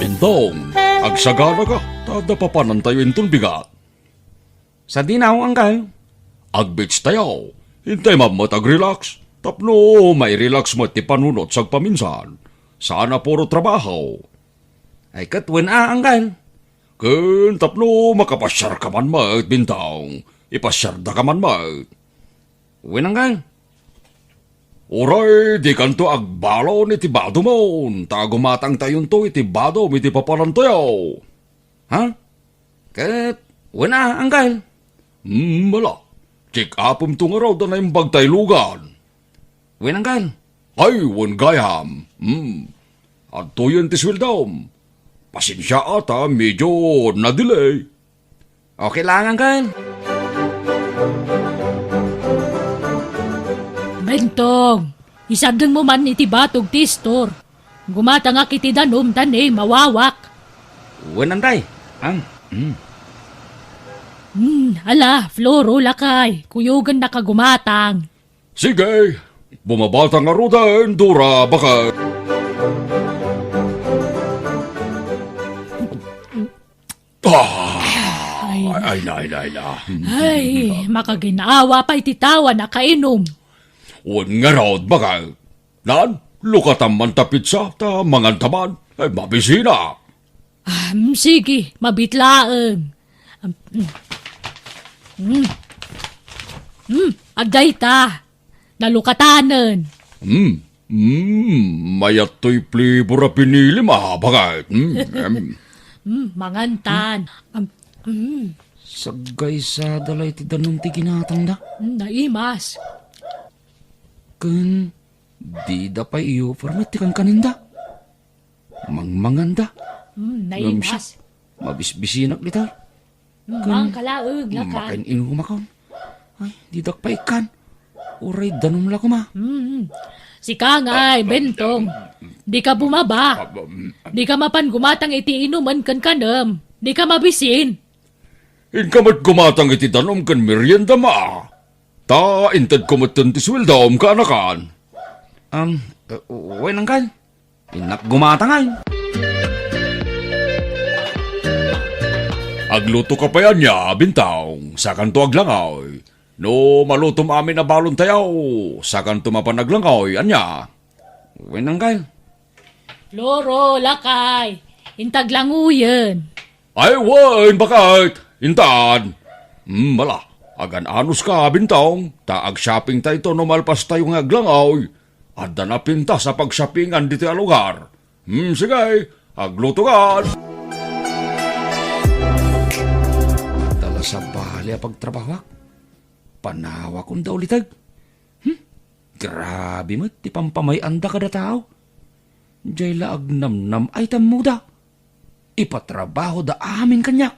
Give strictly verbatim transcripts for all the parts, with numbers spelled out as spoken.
Entong, agsaganaka, ta adda papanantayo inton bigat. Sadino, Uncle? Ag-beach tayo. Intay met agrelax tapno mairelax met ti panunot sagpaminsan. Saan a puro trabaho. Ay, ket wen a, Uncle. Ken tapno makapasiarka man met, Bintong, ipasiardaka man met. Wen, Uncle. Uray dikanto agbalon iti badomon, ta gumatangtayonto iti badom iti papanantayo. Ha? Ket, wen a, Uncle. Hmm, ala. Check-upemto ngarud a naimbag tay lugan. Wen, Uncle. Ay, wen gayam. Hmm. Adtoyen ti sueldom. Pasensia ta medyo na-delay. Okay lang, Uncle. Bentong, isardengmo man iti batog ti istor. Gumatangak iti danum ta ne mawawak. Wen, Antay. Ang, mm. Hmm, ala, Floro, lakay. Kuyogennaka gumatang. Sige, bumabata ngaruden, Dora, baka. Ah, ay, ay, na, ay, na, ay, na. Ay, makaginawa pay ti tao a nakainom. Wen ngarud, baka. Nan, lukatam man ta pizza, ta manganta man. Ay, mabisina. Ah, mm, sige, mabitlaeng. Mm, mm, mm, agdayta. Nalukatanen. Mm, mm, mayat toy flavor a pinilim, ah, bakit? Mm, em. Mm, mangantan. Am, mm. Saggaysada la iti danum ti ginatangda. Mm, naimas. Ken dida pay iupar met ti kankanenda. Mangmanganda. Mm, ngem naimas. Siak, mabisbisinak dita. Mm, ken mangkalaeg, lakan. Makin-inumakon. Ay, didak pay ikkan. Uray danum la koma. Mm. Sika ngay, Bentong. Dika bumaba. Dika mapan gumatang iti inumen ken kanem. Dika mabisin. Inka met gumatang iti danum ken meriendam a. Ta intedko metten ti sueldom, kaanakan. Am, eh, wen, Uncle. Innak gumatang ay. Aglutoka pay ania, Bintong, sakanto aglangoy. No malutom amin a balontayo, sakanto mapan aglangoy, ania? Wen, Uncle. Floro, lakay, inta aglangoyen. Ay, wen, bakit? Intan. Hmm, ala, agan-anos ka, Bintong, ta ag-shopping tayto no malpas tayo nga aglangoy. Adda napintas a pag-shoppingan ditoy a lugar. Hmm, sige, agluto ka. Adda la sabali a pagtrabahoak. Panawakon da uliteg. Hmm? Grabe met ti pampamay-anda kada tao. Jay la agnamnam ay tammuda. Ipatrabahoda amin kaniak.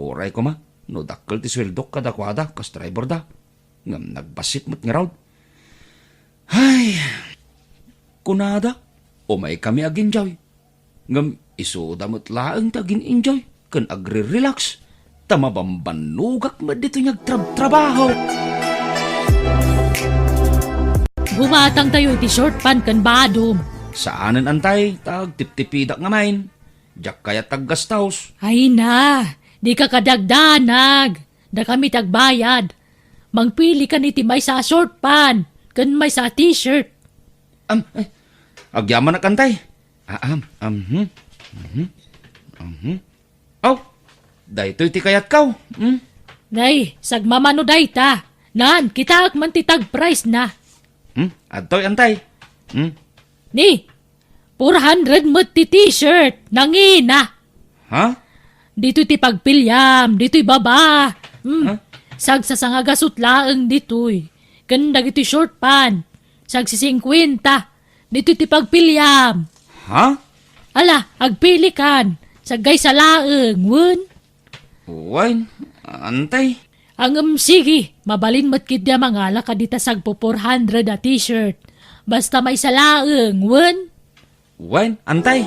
Uray koma no dakkel ti sueldok kadakuada kas driverda. Ngem nagbassit met ngarud. Ay, kunada, umaykami agenjoy. Ngem isuda met laeng ti agin-enjoy ken agre-relax, ta mabambannogak met ditoy nga agtrabtrabaho. Gumatangtayo iti short pan ken badom. Saanen, Antay, ta agtiptipidak ngamin. Diak kayat ti aggastos. Ay na, dika kadagdanag. Dakami ti agbayad. Mangpili kan iti maysa a short pan ken maysa a t-shirt. Am, ay, agyamanak, Antay. Ah, am, am, hmm, mhm, mhm. Aw, daytoy ti kayatko. Hmm? Nay, sagmamano dayta. Nan, kitaek man ti tag price na. Hmm? Adtoy, Antay. Hmm? Ni, four hundred met ti t-shirt. Nangina. Ha? Ditoy ti pagpiliam, ditoy baba. Hmm. Ha? Sagsasangagasut laeng ditoy. Ken dagitoy short pan. Sagsisingkwenta. Ditoy ti pagpiliam. Ha? Ala, agpili kan. Saggaysa laeng, wen? Wen, Antay. Ngem sige, mabalin met ketdi a mangala kadita sagpo four hundred a t-shirt. Basta maysa laeng, wen? Wen, Antay.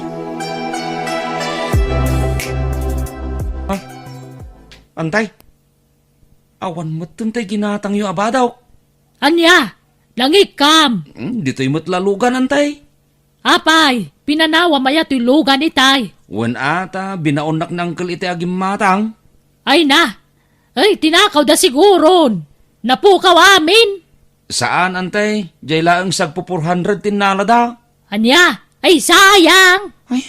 Ah, Antay. Awan metten tay ginatangyo a badok. Ania? Nangikkam? Hmm, ditoy met la lugan, Antay. Apay, pinanawam aya toy lugan itay? Wen a, ta binaonnak ni Uncle iti agimmatang. Ay na! Ay, tinakawda siguron! Napukaw amin! Saan, Antay. Jay laeng sagpu four hundred ti innalada. Ania? Ay, sayang! Ay,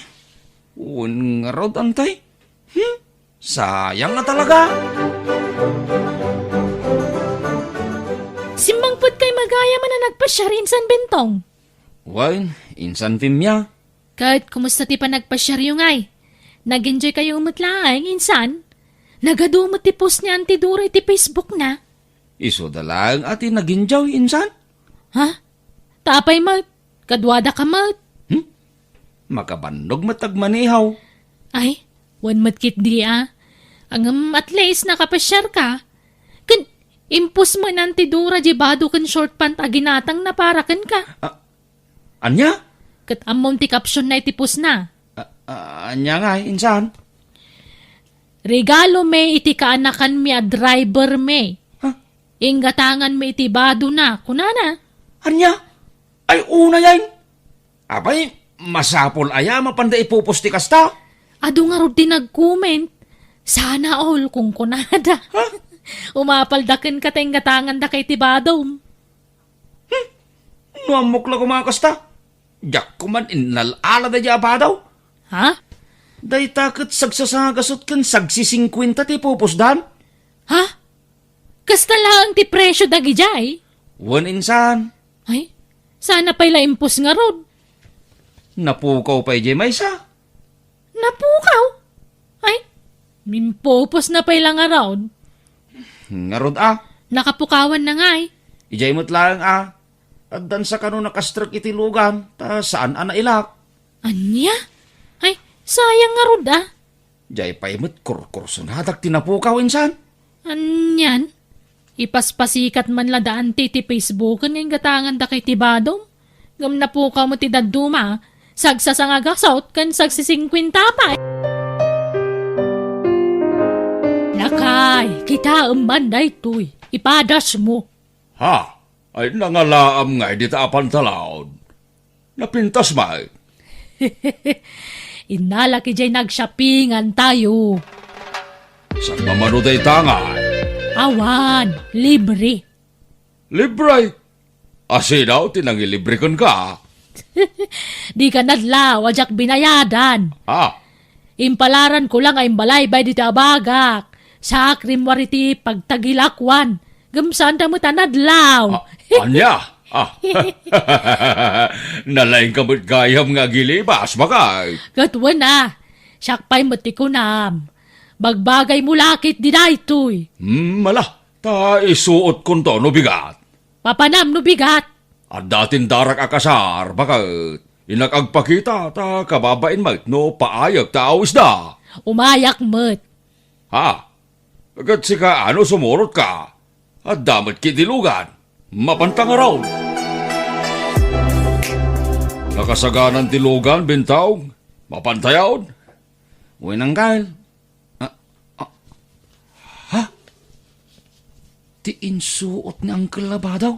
wen ngarud, Antay. Hmm? Sayang nga talaga. Simmangpet kay magayam a nagpasiar insan, Bentong? Wen, insan, Pimia. Ket kumusta ti panagpasiaryo ngay? Nag-enjoy kayo met laeng, insan? Nagadu met ti post ni Auntie Dora iti Facebook na. Isuda laeng a ti nag-enjoy, insan? Ha? Ta apay met? Kaduada ka met? Hmm? Makabannog met agmaneho. Ay, wen met ketdi a. Ngem at least nakapasiar ka. Ken impost met ni Auntie Dora diay bado ken short pant a ginatangna para kenka. Ah, ania? Ket ammom ti caption na iti post na. Ah, ah, ania ngay, insan? Regalo mi iti kaanakanmi a driver mi. Ha? Inggatanganmi iti bado na, kunana. Ania? Ay, unayen. Apay, masapul aya mapanda ipopost ti kasta? Adu ngarud ti nag-comment. Sana all, kunkunada. Ha? Umapalda kenka ta inggatangandaka iti badom. Hmm? No ammok la koma kasta, diak koman innal-ala daydiay a bado. Ha? Dayta ket sagsasangagasut ken sagsisingkuenta ti ipopostdan. Ha? Kasta laeng ti presio dagidiay? Wen, insan. Ay, sana pay la impost ngarud. Napukaw pay diay maysa. Napukaw? Ay, impopost na pay la ngarud. Ngarud a. Nakapukawan na ngay. Idiay met laeng a. Addan sa kano nakastrek iti lugan, ta saan a nailak. Ania? Ay, sayang ngarud a. Diay pay met kurkursonadak ti napukaw, insan. Anian? Ipaspasikat man la da Auntie ti Facebook nga inggatangandaka iti badom. Ngem napukaw met ti dadduma, sagsasangagasut ken sagsisingkuenta pay. Lakay, kitaem man daytoy. Ipadasmo. Ha? Ay, nangalaam ngay dita a pantalaon. Napintas met. Innalak idiay nag-shoppingan tayo. Saan mamano dayta ngay? Awan, libre. Libre? Asino ti nangilibre kenka? Dika nadlaw a diak binayadan. Ah. Impalaran ko lang a imbalaybay dita a bagak. Sakrim wari ti pagtagilakwan. Ngem saanda met a nadlaw. Ah, ania? Ah. Nalaing ka met gayam nga agilibas, bakay. Ket wen a, siak pay met ti kunam. Bagbagay mo lakit di daytoy. Hmm, ala, ta isuotkonto no bigat. Papanam no bigat. Adda tindarak a kasar, baket. Innak agpakita, ta kababain met no paayek ta awisda. Umayak met. Ha? Ket sika, ano sumurotka? Adda met ketdi lugan. Mapanta ngarud. Nakasaganan ti lugan, Bentong. Mapanta yun. Wen, Uncle. Ah, ah, ha? Ti insuot ni Uncle a bado?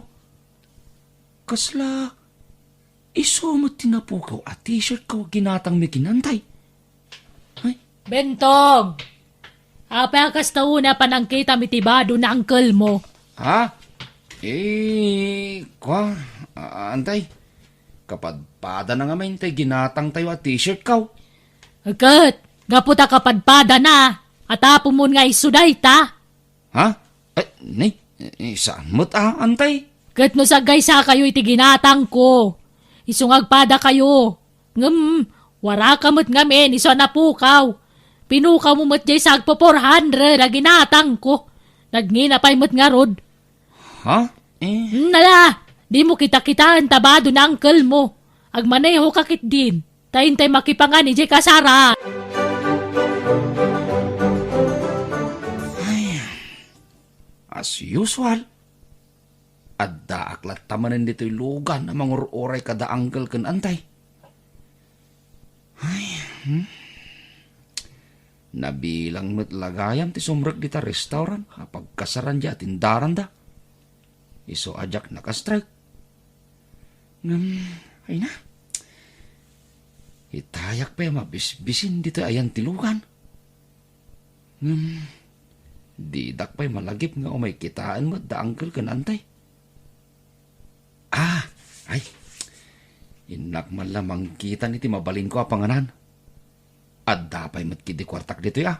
Kasla isu met ti napukaw a t-shirt ko a ginatangmi ken Antay? Ay. Bentong! Apay a kasta unay a panangkitam iti bado ni uncle mo? Ha? Eh, kua, a-, Antay, kapadpadana ngamin tay ginatangtayo a t-shirt ko. Ket, gapu ta kapadpadana, atapomon nga isu dayta. Ha? Ay, ni, eh, saan met a, Antay? Ket no sagsagaykayo iti ginatangko, isu nga agpadakayo. Ngem, waraka met ngamin isu a napukaw. Pinukawmo met jay sagpu four hundred a ginatangko. Nagngina pay met ngarud. Ha? Eh? Hmm, ala, dimo kitakitaen ta bado ni uncle mo. Agmaneho ka ketdin. Ta intay makipangan idiay kasara. Ay, as usual, addaak latta manen ditoy lugan a mangur-uray kada uncle ken Antay. Ay, hmm. Nabilang met la gayam ti sumrek dita restaurant a pagkasaran diay atindaranda. Isu a diak nakastrek. Ngem, ay na. Itayak pay a mabisbisin ditoy ayantilugan. Hmm, didak pay malagip nga umay kitaen met da uncle ken antay. Ah, ay. Innak man la mangkitan iti mabalinko a panganan. Adda pay met ketdi kuartak ditoy, a.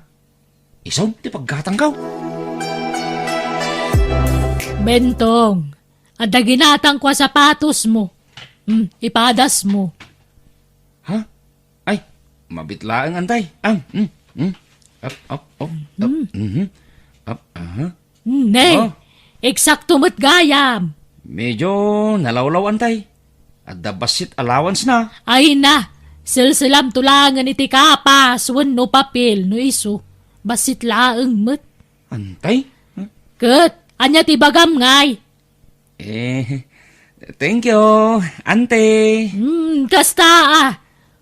Isom ti paggatangko. Bentong, adda ginatangko a sapatosmo. Hmm, ipadasmo. Ha? Ay, mabit laeng, antay. Ah, hmm, hmm. Up, up, up, up. Mhm. Up, aha. Hmm, ne. Oh. Eksakto met gayam. Medyo nalawlaw, antay. Adda bassit allowance na. Ay na, selselamto laengen iti kapas wenno papel no isu. Bassit laeng met. Antay? Huh? Ket, ania ti ibagam ngay? Eh, thank you, ante. Hmm, kasta, a.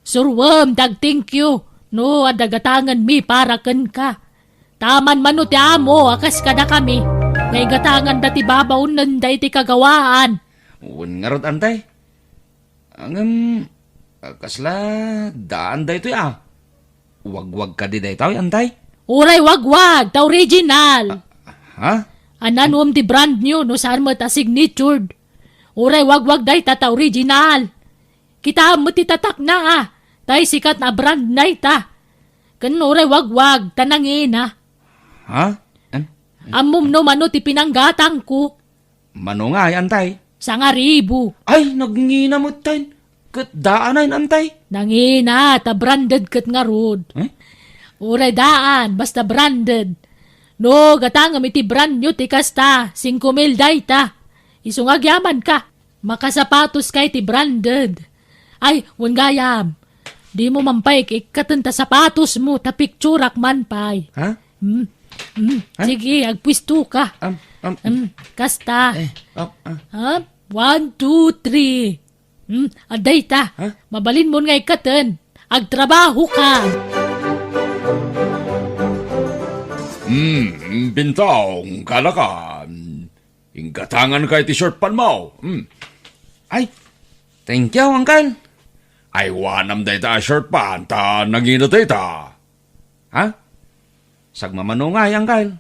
Suroem ti ag-thank you no adda gatangenmi para kenka. Ta amanmano ti amo a kas kadakami, nga igatanganda ti babaonnenda iti kagawaan. Wen ngarud, antay. Ngem, a, kasla daan daytoy, a. Wagwag kadi daytoy, antay? Uray wagwag, ta original. A, ha? Ania nuom ti brand new no saan met a signatured? Uray wagwag dayta ta original. Kitaem met ti tatakna, a. Ta isikat a brand dayta. Ken uray wagwag, ta nangina. Ha? An-, Ammom no mano ti pinanggatangko? Mano ngay, antay? Sangaribu. Ay, nagngina metten. Ket daan, antay? Nangina, ta branded ket ngarud. Eh? Uray daan, basta branded. No, gatangem iti brand new ti kasta, singko mil dayta. Isu nga agyamanka. Makasapatoska iti branded. Ay, wen gayam. Dimo man pay ikkaten ta sapatosmo, ta picturak man pay. Ha? Hmm. Hmm. Ha? Sige, agpuestoka. Am, am. Hmm, kasta. Eh, up, ah. Ha? One, two, three. Hmm, adda ita. Ha? Mabalinmon nga ikkaten. Agtrabahoka. Hmm, Bintong, kanakan. Inggatanganka iti short pantmo. Hmm. Ay, thank you, uncle. Aywanam dayta a short pant ta nangina dayta. Ha? Sagmamano ngay, uncle?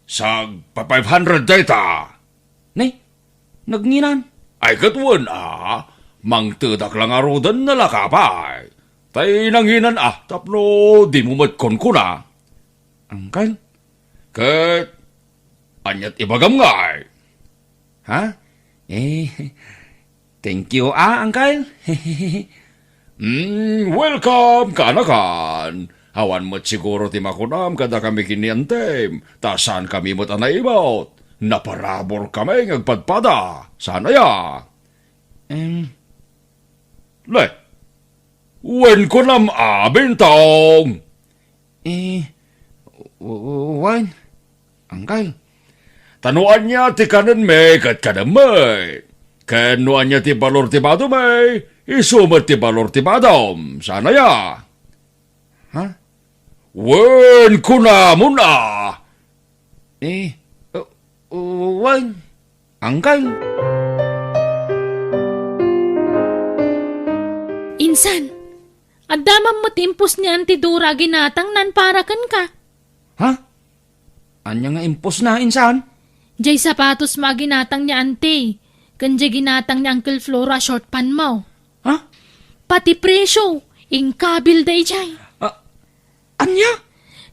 Sagpa-five hundred dayta. Ni? Nagngina? Ay, ket wen a, mangtedak la ngaruden, nalaka pay. Tay nanginan a, tapno dimo met kunkuna. Uncle? Ket aniat ibagam ngay? Ha? Eh, thank you, a, uncle. Mm, welcome, kanakan. Awan met siguro ti makunam kadakami ken ni antem, ta saankami met a naimut. Naparaburkami nga agpadpada. Saan aya? Em. Le, wen kunam a, Bintong? Eh, w-, w-, wen, uncle. Ta no ania ti kanenmi ket kanemmi. Ken no ania ti balor ti badomi, isu met ti balor ti badom. Saan aya? Ha? Wen kunamon a. Eh, uh, uh, wen, uncle. Insan, adda man met impos ni Auntie Dora a ginatangnan para kenka. Ha? Ania nga imposna, insan? Jay sapatos mo a ginatang ni Auntie, ken jay ginatang ni Uncle Floro a short pantmo. Ha? Pati presyo, inkabil dayjay. Ah, ania?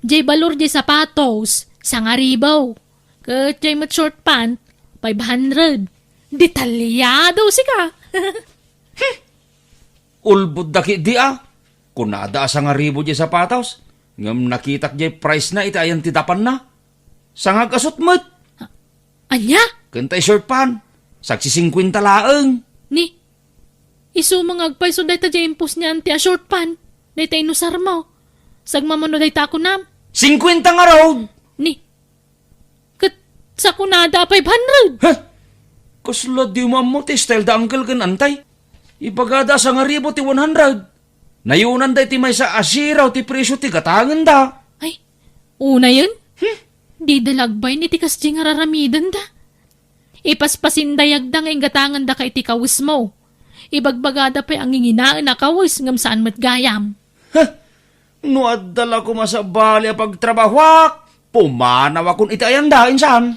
Jay balor jay sapatos, sangaribu. Ket jay met short pant, five hundred. Detalyado sika. Ulbodda ketdi a. Kunada a sangaribu jay sapatos, ngem nakitak jay price na iti ayan ti dapanna. Sangagasut met. Ania? Ken tay short pant, sagsisingkuenta laeng. Ni, isu nga agpayso dayta jay impos ni Auntie a short pant, dayta inusarmo. Sagmamano dayta a kunam? Singkuenta ngarud! Ni, ket sakunada a five hundred. He? Kasla dimo ammo ti style da uncle ken antay? Ibagada a sangaribu ti one hundred. Nayunanda iti maysa a zero ti presyo ti gatangenda. Ay, unayen? Hmm? Dida lagbay ni ti kasdi nga raramidenda. Ipaspasindayagda nga inggatangandaka iti kawesmo. Ibagbagada pay a nginginaen a kawes ngem saan met gayam. Huh! No adda la koma sabali a pagtrabahuak, pumanawakon iti ayanda, insan.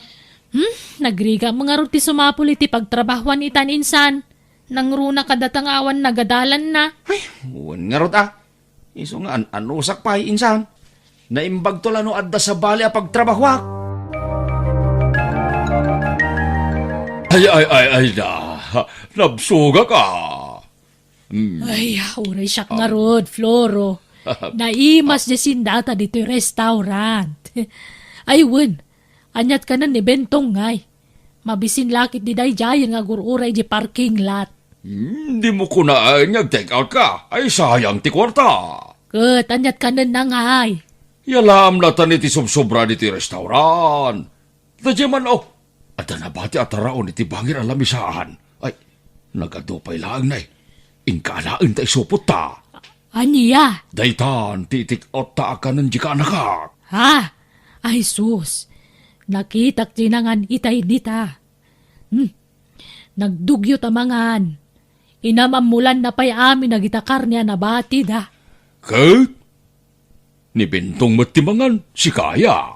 Hmm? Nagrigat ngarud ti sumapul iti pagtrabahuan itan, insan. Nangruna kadata nga awan nagadalanna. Ay, wen ngarud a. Isu nga an-anusak pay, insan. Naimbagto la no adda sabali a pagtrabahuak. Ay, ay, ay, ay, na. Nabsugak a. Hmm. Ay, uray siak ngarud, Floro. Naimas diay sindata ditoy restaurant. Ay, wen, aniat kanen ni Bentong ngay? Mabisin la ket daydiay nga agur-uray di parking lot. Hmm, dimo kunaen nga ag-take out ka. Ay, sayang ti kuarta. Ket aniat kanen na ngay? Yalam natan iti subsobra ditoy restaurant. Daydiay man, oh, adda nabati a taraon iti bangir a lamisaan. Ay, nagadu pay laeng nay. Inka alaen ta isupot ta. Ania? Daytan ti itik-out ta a kanen di kaanakak. Ha? Ay sus, nakitak ti nangan itay dita. Hmm. Nagdugyo ta mangan. Inam-ammolanna pay amin dagita karne a nabati da. Ket? Ni Bentong met ti mangan, sika aya?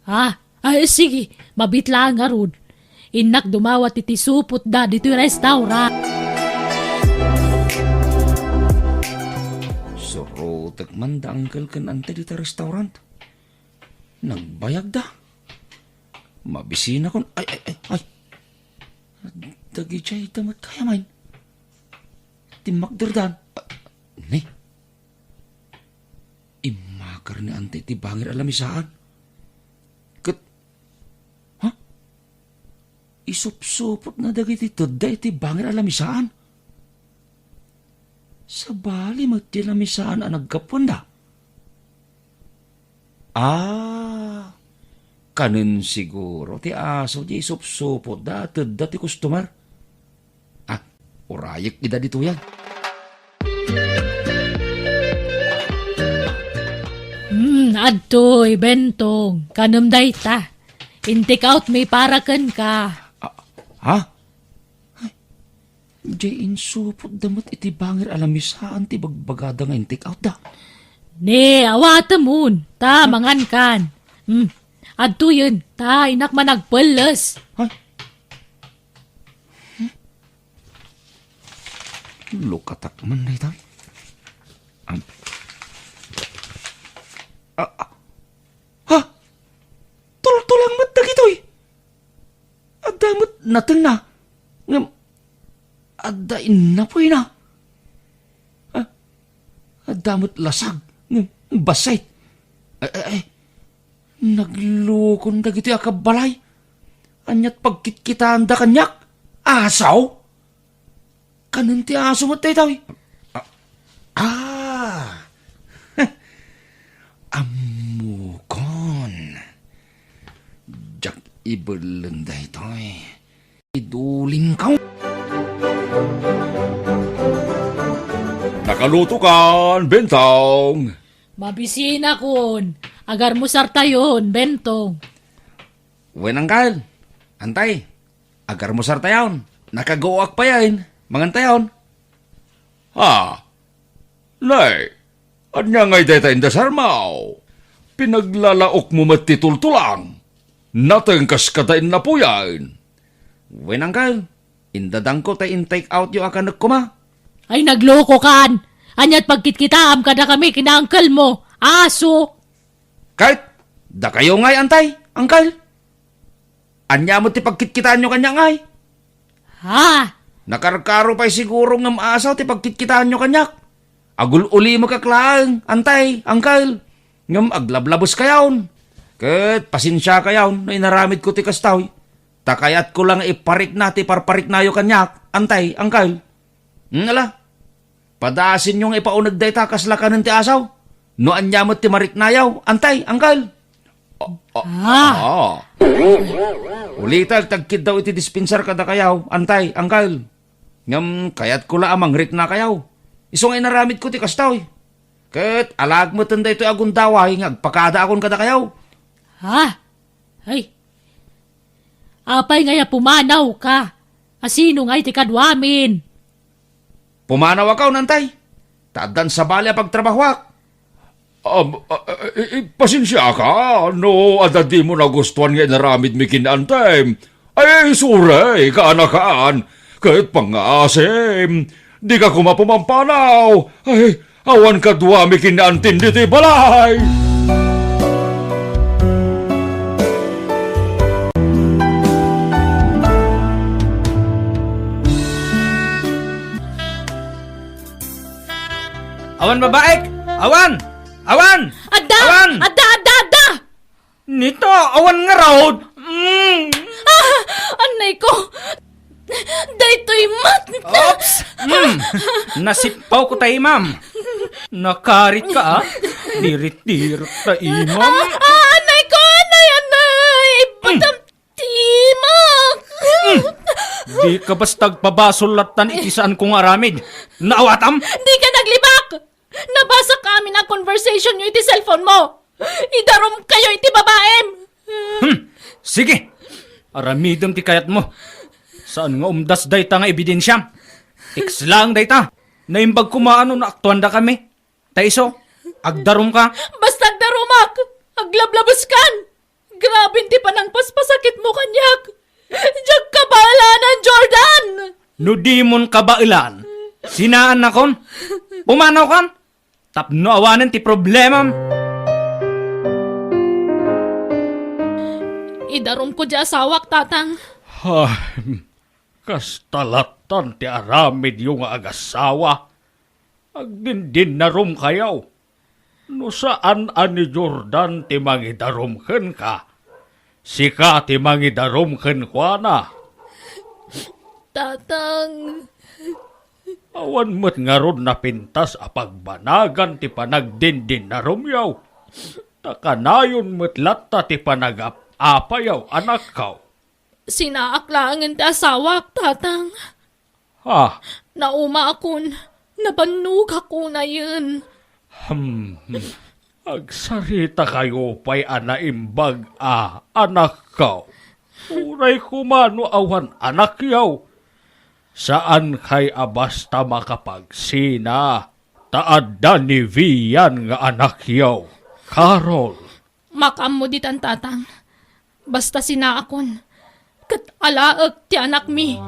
Ah, ay, sige, mabiit laeng ngarud. Innak dumawat iti supotda ditoy restaurant. Surotek man da uncle ken ante dita restaurant. Nagbayagda. Mabisinakon, ay, ay, ay, ay. Dagidiay da met gayam. Timmakderdan. Ah, ni? Immakar ni ante iti bangir a lamisaan. Ket, ha? Isupsupotna dagiti tedda iti bangir a lamisaan. Sabali met ti lamisaan a naggapuanda. Ah, kanen siguro ti aso ti isupsupotda a tedda ti customer. Ah, urayek ida ditoyan. Hmm, adtoy, Bentong. Kanem dayta. In-take out mi para kenka. Ah, ha? Ay, di insupotda met iti bangir a lamisaan ti bagbagada nga in-take out da. Ne, awatemon. Ta, mangankan. Hmm. Adtoyen, ta, inak man agpelles. Ay. Lukatak man daytoy. Am-, ah, ah. Ha? Tultulang met dagitoy. Adda met natengna. Ngem, adda innapuyna. Ah, adda met lasag. Ngem, bassit. Ay, ay, ay. Naglukon dagitoy a kabbalay. Aniat pagkitkitaanda kaniak? Asaw? Kanen ti aso met daytoy? Ah, ah. Ammokon. Diak ibelleng daytoy. Idulingko. Nakalutokan, Bentong. Mabisinakon. Agarmusartayon, Bentong. Wen, angkel. Antay, agarmusartayon. Nakaguak payen. Mangantayon. Ah, nay, ania ngay dayta indasarmo? Pinaglalaokmo met ti tultulang. Nateng kas kada innapuyan. Wen, angkel, indadangko ta in-take out yo a kanek koma. Ay, naglokokan! Aniat pagkitkitaam kadakami ken ni uncle mo? Aso! Ket, dakayo ngay, antay, angkel? Ania met ti pagkitkitaanyo kaniak ngay? Ha? Nakarkaro pay siguro ngem asaw ti pagkitkitaanyo kaniak. Agul-ulimekak laeng, antay, angkel. Ngem aglablabeskayon. Ket pasensiakayon no inaramidko ti kastoy. Ta kayatko la nga iparikna ti parpariknayo kaniak, antay, angkel. Hmm, ala. Padasenyo nga ipauneg dayta kasla kanen ti asaw. No ania met ti mariknayo, antay, angkel. Ah, ah. Ah. Ulitek ti agkiddaw iti dispensar kadakayo, antay, angkel. Ngem kayatko la a mangriknakayo. Isu nga inaramidko ti kastoy. Ket alaek meten daytoy a gundaway nga agpakadaakon kadakayo. Ha? Ay. Apay ngay a pumanawka? A sino ngay ti kaduamin? Pumanawka, Antay. Ta addan sabali a pagtrabahuak. Am, a, a, i, i, pasensiaka no adda dimo nagustuan nga inaramidmi ken ni Antay. Ay, sorry, kaanakan. Ket pangngaasim, dika koma pumampanaw. Ay, awan kaduami ken ni Antim ditoy balay. Awan babaek! Awan! Awan! Adda! Awan! Adda, adda, adda! Nita, awan ngarud! Mm. Ah! Anay ko! Daytoy met! Oops! Mm. Nasippaw ko tay, ma'am. Nakarit ka, ah. Dirit-dirit ta imam. Ah, ah, anay ko! Anay, anay! Ibatam timak! Mm. Di ka basta agpabasol lattan iti saan ko nga aramid. Naawatam? Di ka naglibak! Nabasak amin a conversation yo iti cellphone mo! Idarom kayo iti babaem! Hmm. Sige! Aramidem ti kayatmo. Saan nga umdas dayta nga ebidensiam. Text lang dayta. Naimbag koma no naaktuandakami. Ta isu, agdaromka. Basta agdaromak! Aglablabeskan! Grabe ti panangpaspasakitmo kaniak! Diak kabaelanan, Jordan! No dimon kabaelan, sinaannakon? Pumanawkan? Tapno awanen ti problemam. Idaromko di asawak, Tatang. Ay, kasta lattan ti aramidyo nga agasawa. Agdindinnarom kayo. No saan a ni Jordan ti mangidarom kenka, sika ti mangidarom kenkuana. Tatang. Awan met ngarud napintas a pagbanagan ti panagdindinnaromyo. Ta kanayon met latta ti panagap-apayo, anakko. Sinaak laengen ti asawak, Tatang. Ha? Naumaakon, nabannogak unayen. Hmm. Agsarita kayo pay a naimbag a anakko. Uray koma no awan anakyo. Saan kay a basta makapagsina, ta adda ni Vian nga anakyo, Carol. Makaammo ditan, Tatang. Basta sinaakon, ket alaek ti anakmi.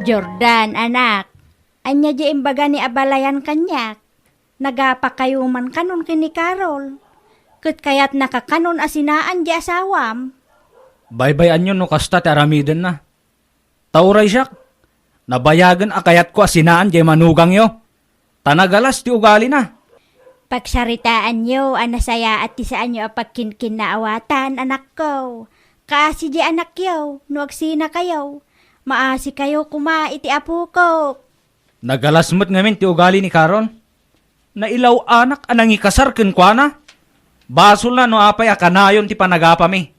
Jordan, anak, ania diay imbaga ni abalayan kaniak? Nagapakayo man kanon ken ni Carol. Ket kayatnaka kanon a sinaan diay asawam. Baybay-anyo no kasta ti aramidenna. Ta uray siak, nabayagen a kayatko a sinaan diay manugangyo, ta nagalas ti ugalina. Pagsaritaanyo a nasayaat ti saanyo a pagkinkinnaawatan, anakko. Kaasi diay anakyo, no agsinakayo, maasikayo koma iti apokok. Nagalas met ngamin ti ugali ni Carol. Nailaw-anak a nangikasar kenkuana. Basolna no apay a kanayon ti panagapami.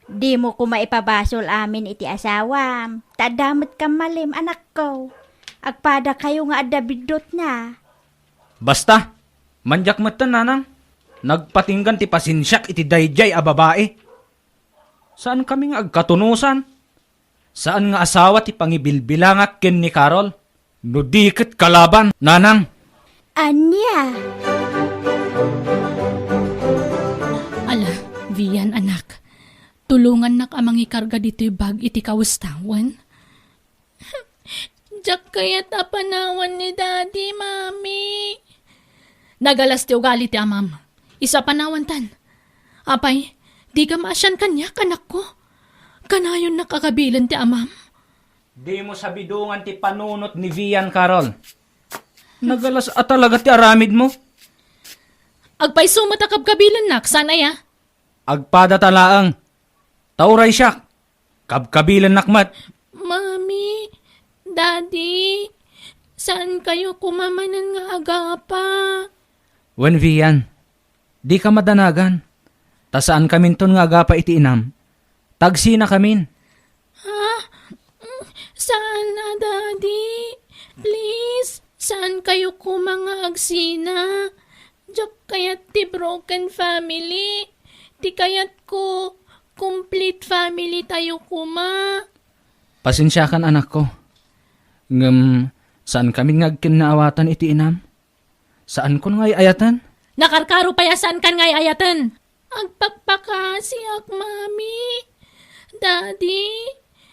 Dimo koma ipabasol amin iti asawam, ta adda met kammalim, anakko. Agpadakayo nga adda biddutna. Basta, man diak metten, nanang. Nagpatinggan ti pasensiak iti daydiay a babai. Saankami nga agkatunosan. Saan nga asawa ti pangibilbilangak ken ni Carol. No di ket kalaban, nanang. Ania? Ala, Vian, anak. Tulongannak a mangikarga ditoy bag iti kawesta, wen? Diak kayat a panawan ni Daddy, Mami. Nagalas ti ugali ti amam. Isu a panawantan. Apay, dika maasian kaniak, anakko? Kanayonnak a kabilen ti amam? Dimo sabidongan ti panunot ni Vian, Carol. Nagalas a talaga ti aramidmo. Agpayso met a kabkabilennak, saan aya? Agpadata laeng. Ta uray siak, kabkabilennak met. Mami, Daddy, saan kayo koma manen nga agapa? Wen, Vian, dika madanagan, ta saankaminton nga agapa iti inam, ta agsinakamin. Ha? Mm, saan a, Daddy? Please, saan kayo koma nga agsina? Diak kayat ti broken family. Ti kayatko, complete family tayo koma. Pasensiakan, anakko. Ngem, saankami nga agkinnaawatan iti inam? Saankon nga ay-ayaten? Nakarkaro pay a saankan nga ay-ayaten. Agpakpakasiak, Mami. Daddy,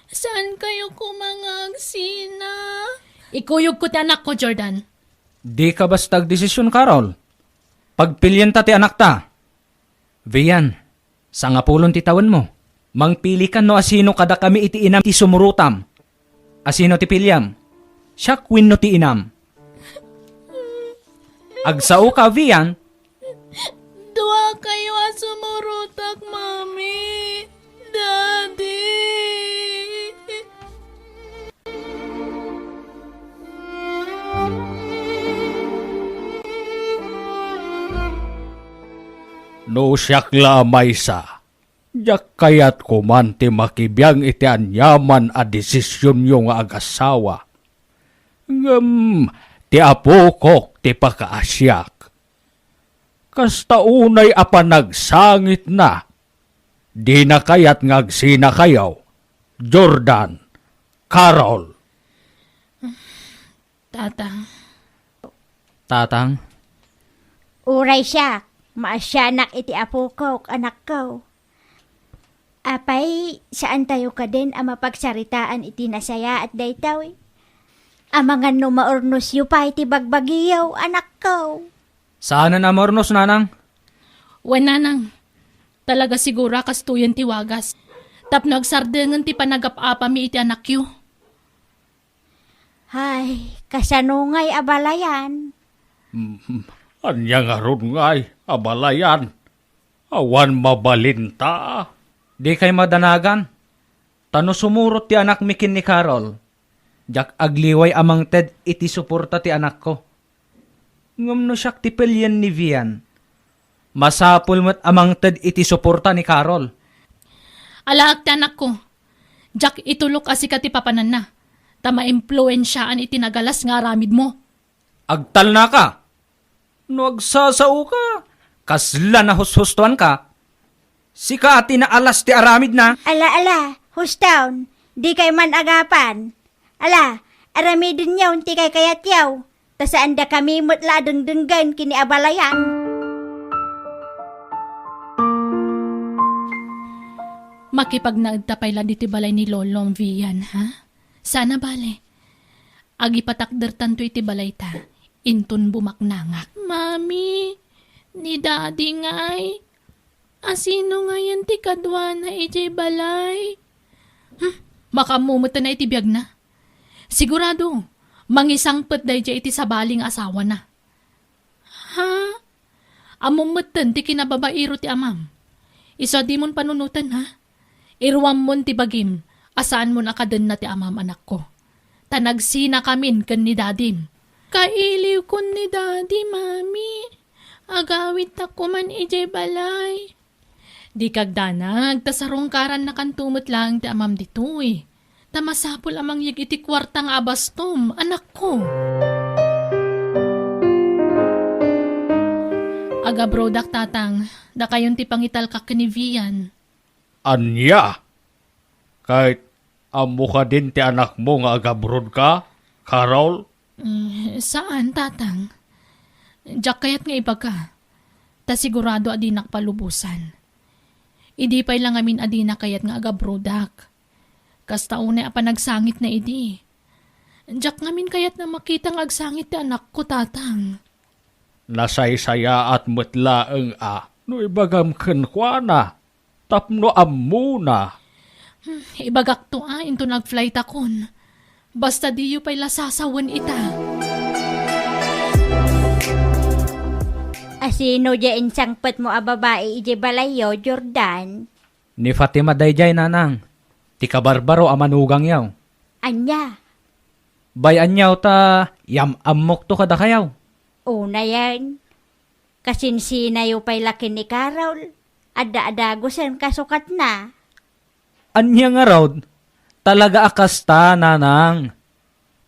saankayo koma nga agsina? Ikuyogko ti anakko, Jordan. Dika basta agdesisyon, Carol. Pagpilienta ti anakta. Vian, sangapulon ti tawenmo. Mangpilikan no asino kadakami iti inam ti sumurotam. Asino ti piliam? Siak wenno ti inam? Agsaoka, Vian? Duakayo a sumurotak, Mami. Daddy. No siak la a maysa, diak kayat koman ti makibiang iti aniaman a desisionyo nga agasawa. Ngem ti apokok ti pakaasiak. Kasta unay a panagsangitna, dina kayat nga agsinakayo, Jordan, Carol. Tatang. Tatang. Uray siak, maasianak iti apokok, anakko. Apay, saantayo kadin a mapagsaritaan iti nasayaat daytoy? Amangan no maurnosyo pay ti bagbagiyo, anakko. Saanen a maurnos, nanang? Wen, nanang. Talaga siguro a kastoyen ti wagas. Tapno agsardengen ti panagap-apami iti anakyo. Hay, kasano ngay a balayan? Mm, ania ngarud ngay a balayan? Awan mabalinta. Dikay madanagan. Ta no sumurot ti anakmi ken ni Carol, diak agliway a mangted iti suporta ti anakko. Ngem no siak ti pelien ni Vian, masapul met a mangted iti suporta ni Carol. Alaek ti anakko. Diak itulok a sika ti papananna, ta maimpluensiaan iti nagalas nga aramidmo. Agtalnaka! No agsasaoka, kasla nahushustoanka. Sika a ti naalas ti aramidna. Ala, ala, hustaon, dikay man agapan. Ala, aramidenyo ti kaykayatyo, ta saandakami met la a dengdenggen ken ni a balayan. Makipagnaedta pay la ditoy balay ni Lolom, Vian, ha? Saan a bale. Agipatakdertanto iti balayta, inton bumaknangak. Mami, ni Daddy ngay. Asino ngayen ti kaduana idiay balay? Hmm, makaammo met iti biagna. Sigurado, mangisangpet daydiay iti sabali nga asawana. Ha? Ammom metten ti kinababairo ti amam. Isu a dimon panunoten, ha? Iruammon ti bagim a saanmon a kadenna ti amam, anakko. Ta nagsinakamin ken ni dadim. Kailiwkon ni Dadi, Mami. Agawidtak koman idiay balay. Dika agdanag, ta sarungkarannakanto met laeng ti amam ditoy. Ta masapul a mangyeg iti kuarta nga abastom, anakko. Agabrodak, Tatang, dakayon ti pangitalkak ken ni Vian. Ania? Ket ammo kadin ti anakmo nga agabrodka, Carol? Mm, saan, Tatang. Diak kayat nga ibaga, ta sigurado a dinak palubosan. Idi pay la ngamin a dina kayat nga agabrodak. Kasta unay a panagsangitna idi. Diak ngamin kayat nga makita nga agsangit ti anakko, Tatang. Nasaysayaat met laeng a no ibagam kenkuana tapno ammona. Hmm, ibagakto a inton agflightakon. Basta diyo pay la sasawen ita. Asino diay insangpetmo a babai idiay balayyo, Jordan? Ni Fatima daydiay, Nanang, ti kabarbaro a manugangyo. Ania? Bay-anyo ta yam-ammokto kadakayo. Unayen, kasinsinayo pay la ken ni Carol. Adda a dagusen kasukatna. Ania ngarud? Talaga a kasta, Nanang.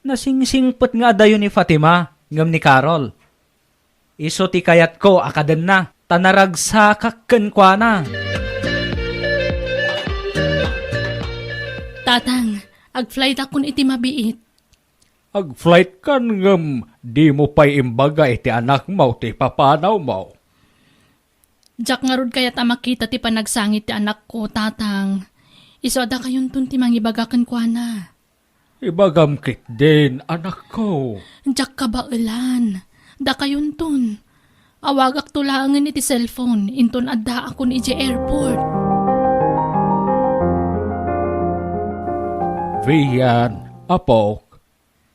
Nasingsingpet nga adayo ni Fatima ngem ni Carol. Isu ti kayatko a kadenna, ta naragsakak kenkuana. Tatang, Agflightakon iti mabiit. Agflightkan ngem dimo pay imbaga iti anakmo ti ipapanawmo. Diak ngarud kayat a makita ti panagsangit ti anakko, Tatang. Isu a dakayonton ti mangibaga kenkuana. Ibagam ketdin, anakko. Diak kabaelan. Dakayonton. Awagakto laengen iti cellphone, inton addaakon idiay airport. Vian, apok,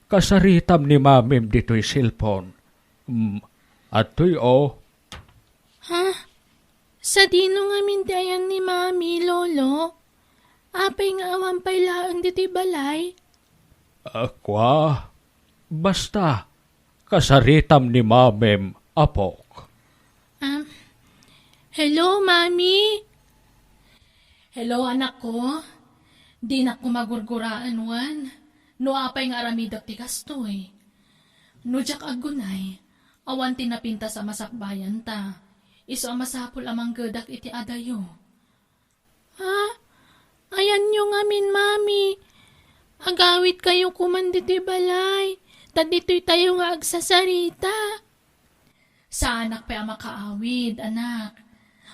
kasaritam ni Mamim ditoy cellphone. Mm, adtoy, o. Ha? Sadino ngamin ti ayan ni Mami, Lolo? Apay nga awan pay laeng ditoy balay? Ah, kua, basta, kasaritam ni Mamim, apok. Ah, hello, Mami. Hello, anakko. Dinak koma gurguraen wen no apay nga aramidek ti kastoy. No diak aggunay, awan ti napintas a masakbayanta. Isu a masapul a manggedak iti adayo. Ha? Ayanyo ngamin, Mami. Agawidkayo koman ditoy balay, ta ditoytayo nga agsasarita. Saanak pay a makaawid, anak.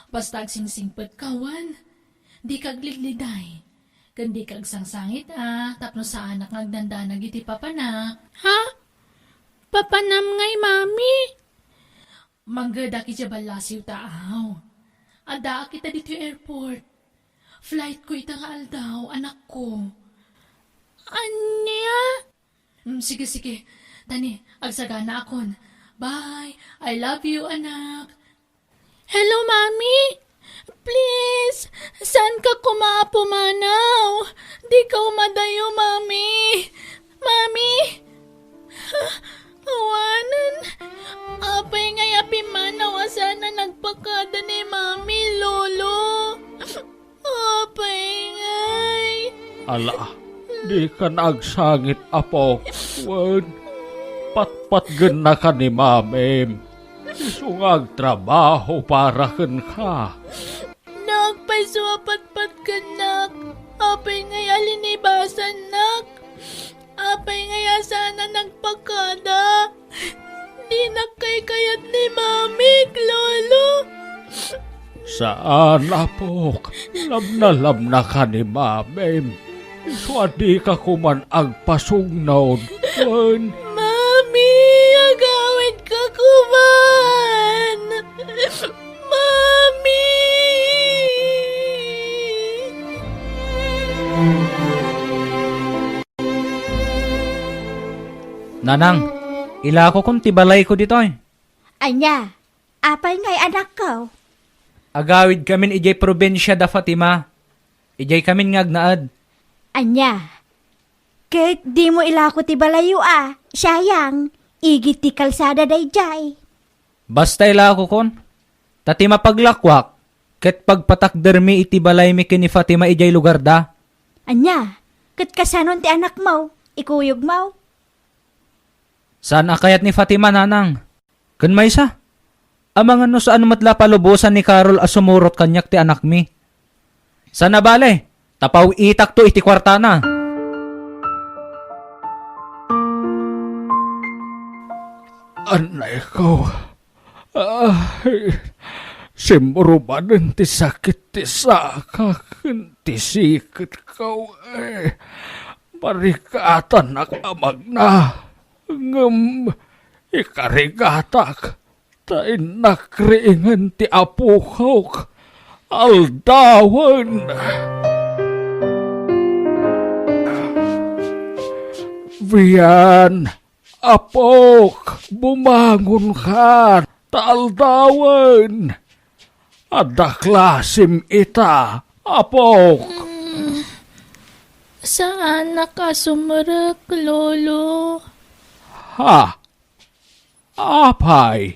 Basta agsingsingpetka wen, dika aglidliday. Ken dika agsangsangit a tapno saanak nga agdandanag iti papanak. Ha? Papanam ngay, Mami? Manggedak idiay ballasiw ta aw. Addaak ita ditoy airport. Flightko ita nga aldaw, anakko. Ania? Mm, sige, sige. Tani, agsaganaakon. Bye. I love you, anak. Hello, Mami. Please, saanka koma a pumanaw? Dika umadayo, Mami. Mami. Awanen. Apay ngay a pimmanaw a saan a nagpakada ni Mami, Lolo? Apay ngay. Ala, dikan agsangit, apok. Wen, patpatgennaka ni Mamim. Isu nga agtrabaho para kenka. Naagpayso a patpatgennak. Apay ngay a linibasannak? Apay ngay a saan a nagpakada? Dinak kaykayat ni Mamik, Lolo. Saan, apok. Labnalabnaka ni Mamim. Isu a dika koman agpasugnod. Wen. Mami, agawidka koman. Mami! Nanang, ilakokon ti balayko ditoy. Ania? Apay ngay, anakko? Agawidkamin idiay probinsia da Fatima. Idiaykamin nga agnaed. Ania? Ket dimo ilako ti balayyo a, sayang, igid ti kalsada daydiay. Basta ilakokon, ta ti mapaglakoak, ket pagpatakdermi iti balaymi ken ni Fatima idiay lugarda. Ania? Ket kasanon ti anakmo, ikuyogmo? Saan a kayat ni Fatima, nanang. Ken maysa, amangan no saan met la palubosan ni Carol a sumurot kaniak ti anakmi. Saan a bale, ta paw-itakto iti kuartana. Anayko, ay, simmurubanen ti sakit ti saka ken ti siketko, ay, marikatanak a magna. Ngem ikarigatak, ta innak riingen ti apokok. Aldawen. Vian, apok, bumangonka, ta aldawen. Adda klasim ita, apok. Mm, saanak a sumrek, Lolo. Ha? Apay?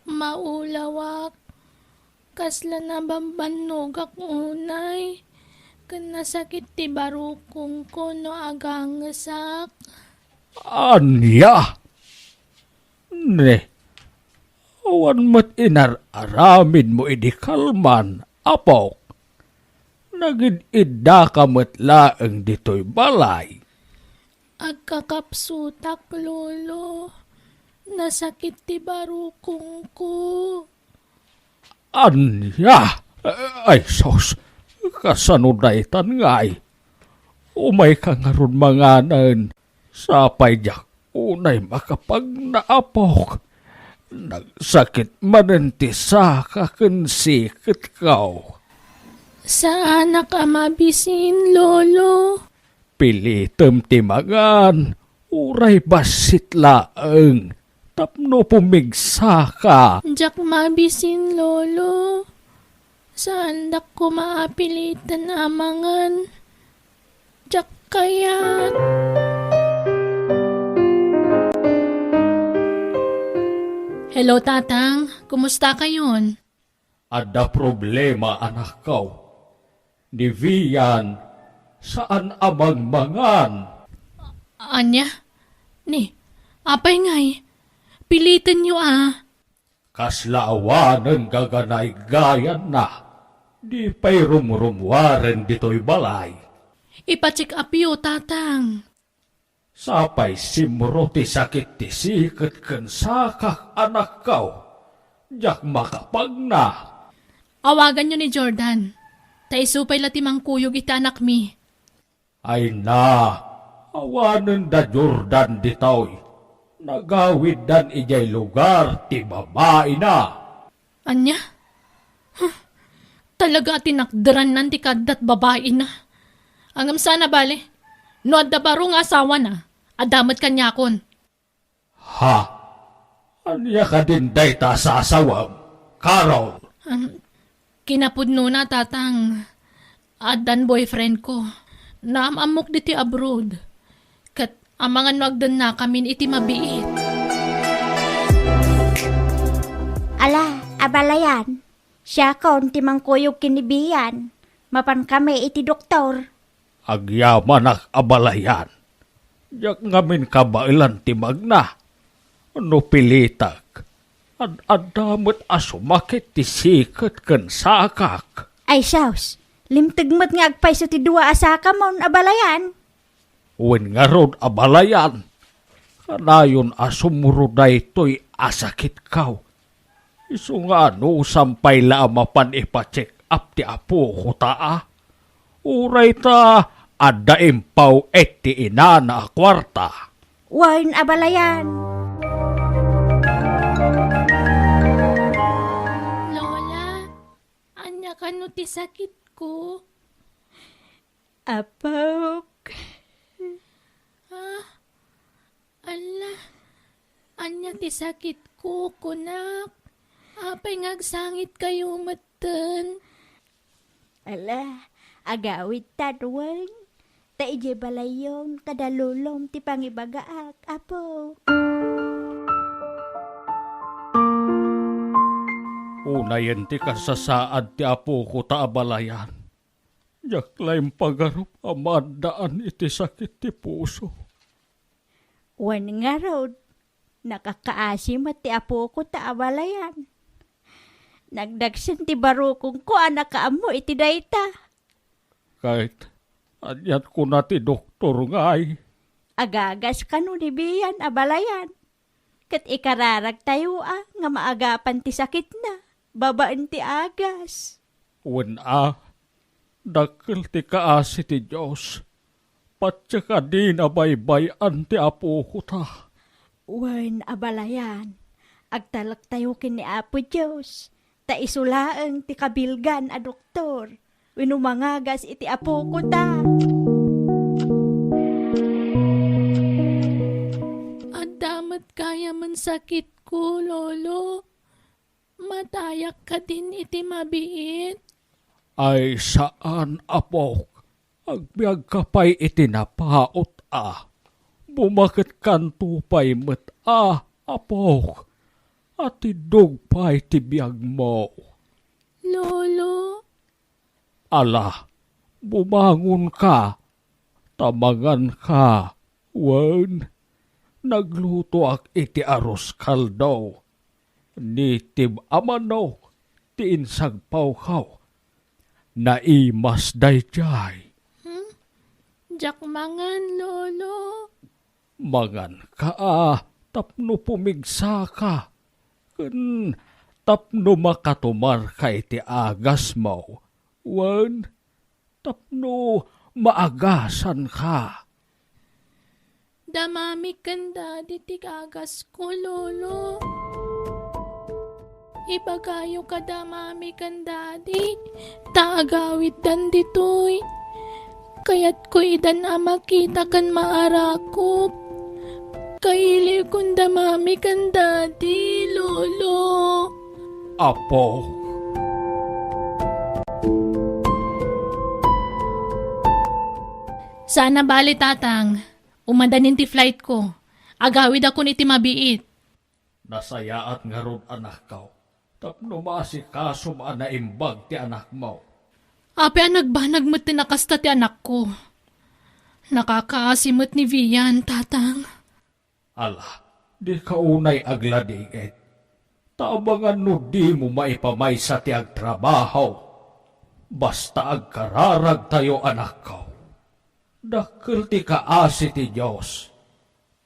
Maulawak. Kasla nabambannogak unay. Ken nasakit ti barukongko no agangesak. Ania? Ne, awan met inar-aramidmo idi kalman, apok. Nagid-iddaka met laeng ditoy balay. Agkakapsutak, Lolo. Nasakit ti barukongko. Ania? Ay, sus, kasano daytan ngay? Umayka ngarud manganen. Sapay diak unay makapagna, apok. Nagsakit manen ti saka ken siketko. Saanak a mabisin, Lolo. Pilitem ti mangan, uray bassit laeng, tapno pumigsaka. Diak mabisin, Lolo. Saandak koma a piliten a mangan. Diak kayat. Hello, Tatang. Kumusta kayon? Adda problema, anakko. Ni Vian, saan a mangmangan. Ania? Ni, apay ngay? Pilitenyo a. Kasla awanen gaganaygayanna, di pay rumrummuaren ditoy balay. Ipa-check upyo, Tatang. Sapay simro ti sakit ti siket ken sakak, anakko. Diak makapagna. Awaganyo ni Jordan, ta isu pay la ti mangkuyog iti anakmi. Ay na, awanen da Jordan ditoy. Nagawiddan idiay lugar ti babaina. Ania? Huh, talaga a tinakderannan ti kaaddat babaina. Ngem saan a bale, no adda baro nga asawana, adda met kaniakon. Ha? Ania kadin dayta a sasawem, Carol? Um, kinapudnona, Tatang. Addan boyfriend ko. Naam-ammok ditoy abroad. Ket amangan no agdennakamin iti mabiit. Ala, abalayan. Siakon ti mangkuyog ken ni Bian. Mapankami iti doktor. Agyamanak, abalayan. Diak ngamin kabaelan ti magna. No pilitek, ad-adda met a sumakit ti siket ken sakak. Ay sus, limteg met nga agpayso ti dua a sakamon, abalayan. Wen ngarud, abalayan, kanayon a sumro daytoy a sakitko. Isu nga anusam pay la a mapan ipa-check up ti apoko ta a. Uray ta adda impaw-et ti inana a kuarta. Wen, abalayan. Lola, ania kano ti sakitko? Apok. Ah, ala, ania ti sakitko, kunak? Apay nga agsangitkayo metten? Ala, agawidtan wen. Ta idiay balayyon kada lolom ti pangibagaak, Apo. Unayen ti kasasaad ti apoko ta abalayan. Diak la impagarup a maaddaan iti sakit ti puso. Wen ngarud, nakakaasi met ti apoko ta abalayan. Nagdagsen ti barukongko a nakaammo iti dayta. Ket anian kuna ti doktor ngay? Agagas kano ni Bian, abalayan. Ket ikararagtayo a nga maagapan ti sakitna babaen ti agas. Wen a, dakkel ti kaasi ti Dios. Patse a dina baybay-an ti apoko ta. Wen, abalayan, agtalektayo ken ni Apo Dios, ta isu laeng ti kabilgan a doktor wenno mangagas iti apoko ta. Adda met gayamen sakitko, Lolo. Matayak kadin iti mabiit? Ay saan, apok. Agbiagka pay iti napaut a. Bumaketkanto pay met a, apok. Atiddog pay ti biagmo. Lolo? Ala, bumangonka, ta manganka, wen, naglutoak iti arroz caldo. Native a manok ti insagpawko. Naimas daydiay. Hmm? Diak mangan, Lolo. Manganka a tapno pumigsaka, ken tapno makatumarka iti agasmo, wen tapno maagasanka. Da Mami ken Daddy ti agasko, Lolo. Ibagayo kada Mami ken Daddy, ta agawiddan ditoy. Kayatko idan a makita ken maarakop. Kailiwkon da Mami ken Daddy, Lolo. Apo. Saan a bale, Tatang. Umadanin ti flightko. Agawidakon iti mabiit. Nasayaat ngarud, anakko, tapno maasikasom a naimbag ti anakmo. Apay a nagbanag met ti nakasta ti anakko? Nakakaasi met ni Vian, Tatang. Ala, dika unay agladingit. Ta amangan no dimo maipamaysa ti agtrabaho. Basta agkararagtayo, anakko. Dakkel ti kaasi ti Dios.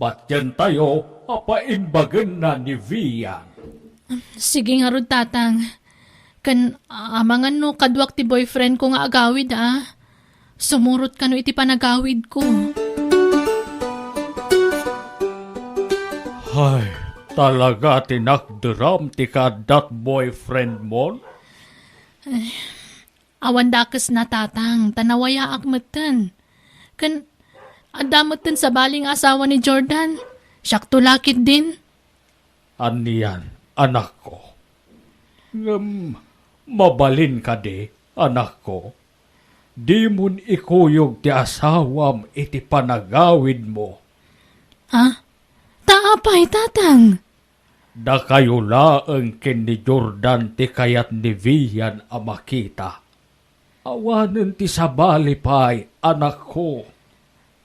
Patientayo a paimbagenna ni Vian. Sige ngarud, Tatang. Ken amangan no kaduak ti boyfriendko nga agawid, a. Sumurot kano iti panagawidko. Hay, talaga ti nakderam ti kaaddat boyfriendmon? Awan dakesna, Tatang, ta nawayaak metten. Ken adda metten sabali nga asawa ni Jordan. Siakto la ketdin. Anian, anakko? Ngem mabalin kadi, anakko? Dimon ikuyog ti asawam iti panagawidmo. Ha? Ta apay, Tatang? Dakayo laeng ken ni Jordan ti kayat ni Vian a makita. Awanen ti sabali pay, anakko.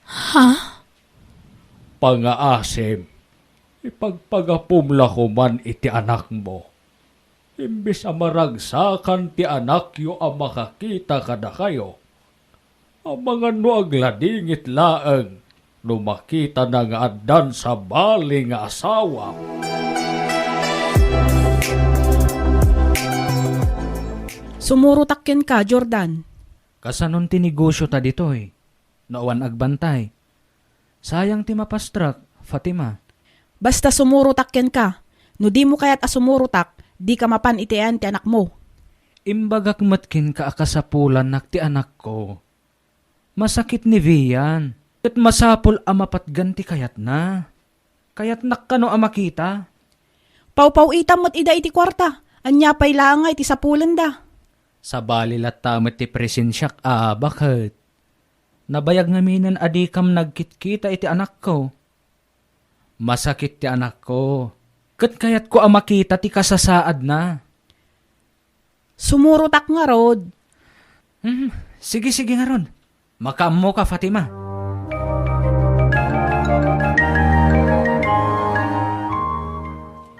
Ha? Pangaasim, ipagpagapom la koman iti anakmo. Imbes a maragsakan ti anakyo a makakita kadakayo, amangan no agladingit laeng no makitana nga addan sabali nga asawa. Sumurotak kenka, Jordan. Kasanon ti negosio ta ditoy? No awan agbantay. Sayang ti mapastrak, Fatima. Basta sumurotak kenka. No dimo kayat a sumurotak, dika mapan iti ayan ti anakmo. Imbagak met kenka a kasapulannak ti anakko. Masakit ni Vian, ket masapul a mapatgan ti kayatna. Kayatnak kano a makita? Pawpaw-itam met ida iti kuarta. Ania pay laeng nga iti sapulenda? Sabali latta met ti presensiak a baket. Nabayag ngaminen a dikam nagkitkita iti anakko. Masakit ti anakko, ket kayatko a makita ti kasasaadna. Sumurotak ngarud. Hmm, sige, sige ngarud. Makaammoka, Fatima.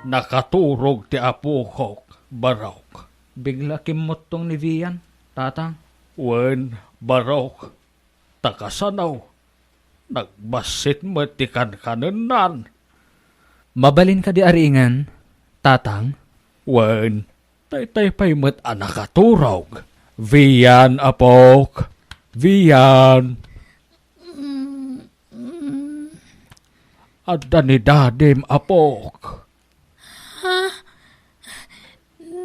Nakaturog ti apokok, Barok. Bigla kimmuttong ni Vian, Tatang. Wen, Barok. Ta kasano, nagbassit met ti kankanennan. Mabalin kadi a riingen, Tatang? Wen, daytay pay met a nakaturog. Vian, apok. Vian. Adda ni Dadim, apok. Ha?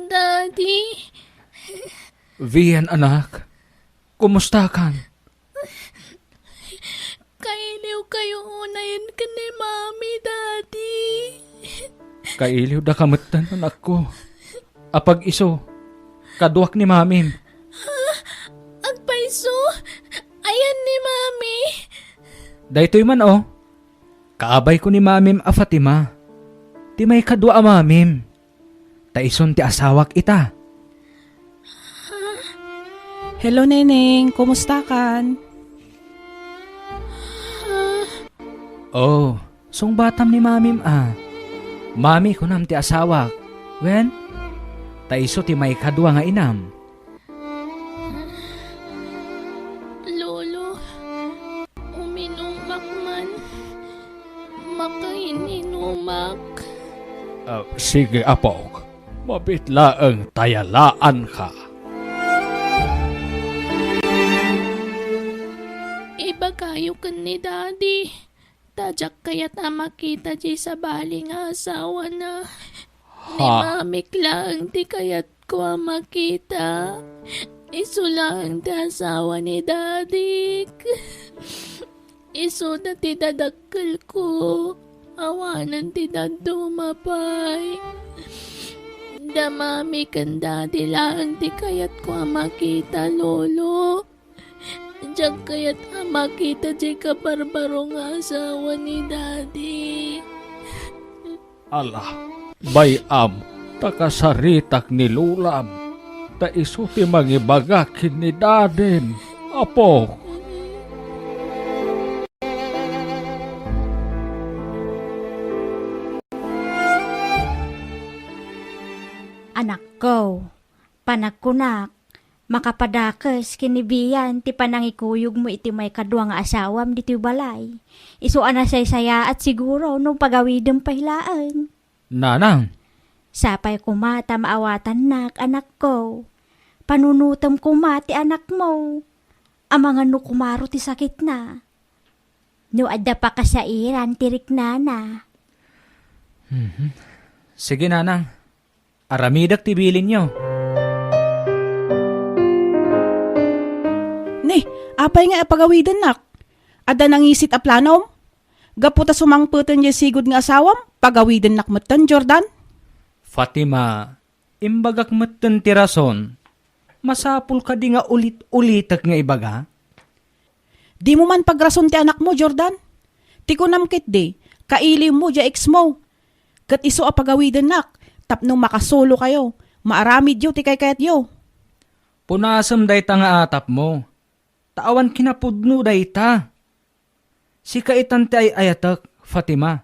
Daddy? Vian, anak. Kumustakan? Kailiwkayo unayen ken ni Mami, Daddy. Kailiwdaka metten, anakko. Apag-isu, kaduak ni Mamim. Ha? Agpayso? Ayan ni Mami? Daytoy man, o. Kaabayko ni Mamim a Fatima. Ti maikadua a Mamim. Ta isun ti asawak ita. Hello, Neneng. Kumustakan? Oh, sungbatam ni Mamim a. Mami, kunam ti asawak. Wen? Ta isu ti maikadua nga inam. Ah, sige, apok. Mabit laeng ta yalaanka. Ibagayo ken ni Daddy, ta diak kayat a makita diay sabali nga asawana. Ni Ha? Mamik laeng ti kayatko a makita. Isu laeng ti asawa ni Daddy. Isuda ti dadakkelko, awanen ti dadduma pay. Da Mami ken Daddy laeng ti kayatko a makita, Lolo. Diak kayat a makita diay kabarbaro nga asawa ni Daddy. Ala, bay-am, ta kasaritak ni Lolam, ta isu ti mangibaga ken ni Dadim, Apo. Anakko, panagkunak, makapadakes ken ni Bian ti panangikuyogmo iti maikadua nga asawam ditoy balay. Isu a nasaysayaat siguro no pagawidem pay laeng. Nanang. Sapay koma ta maawatannak, anakko. Panunutem koma ti anakmo. Amangan no kumaro ti sakitna. No adda pakasairan ti riknana. Mhm. Sige, Nanang. Aramidek ti bilinyo. Ni, apay nga pagawidennak? Adda nangisit a planom? Gapu ta sumangpeten diay sigud nga asawam, pagawidennak metten, Jordan? Fatima, imbagak metten ti rason. Masapul kadi nga ulit-ulitek nga ibaga? Dimo man pagrason ti anakmo, Jordan. Ti kunam ketdi, kailiwmo diay exmo. Ket isu a pagawidennak tapno makasulokayo, maaramidyo ti kaykayatyo. Punasem dayta nga atapmo, ta awan kinapudno dayta. Sika itan ti ay-ayatek, Fatima.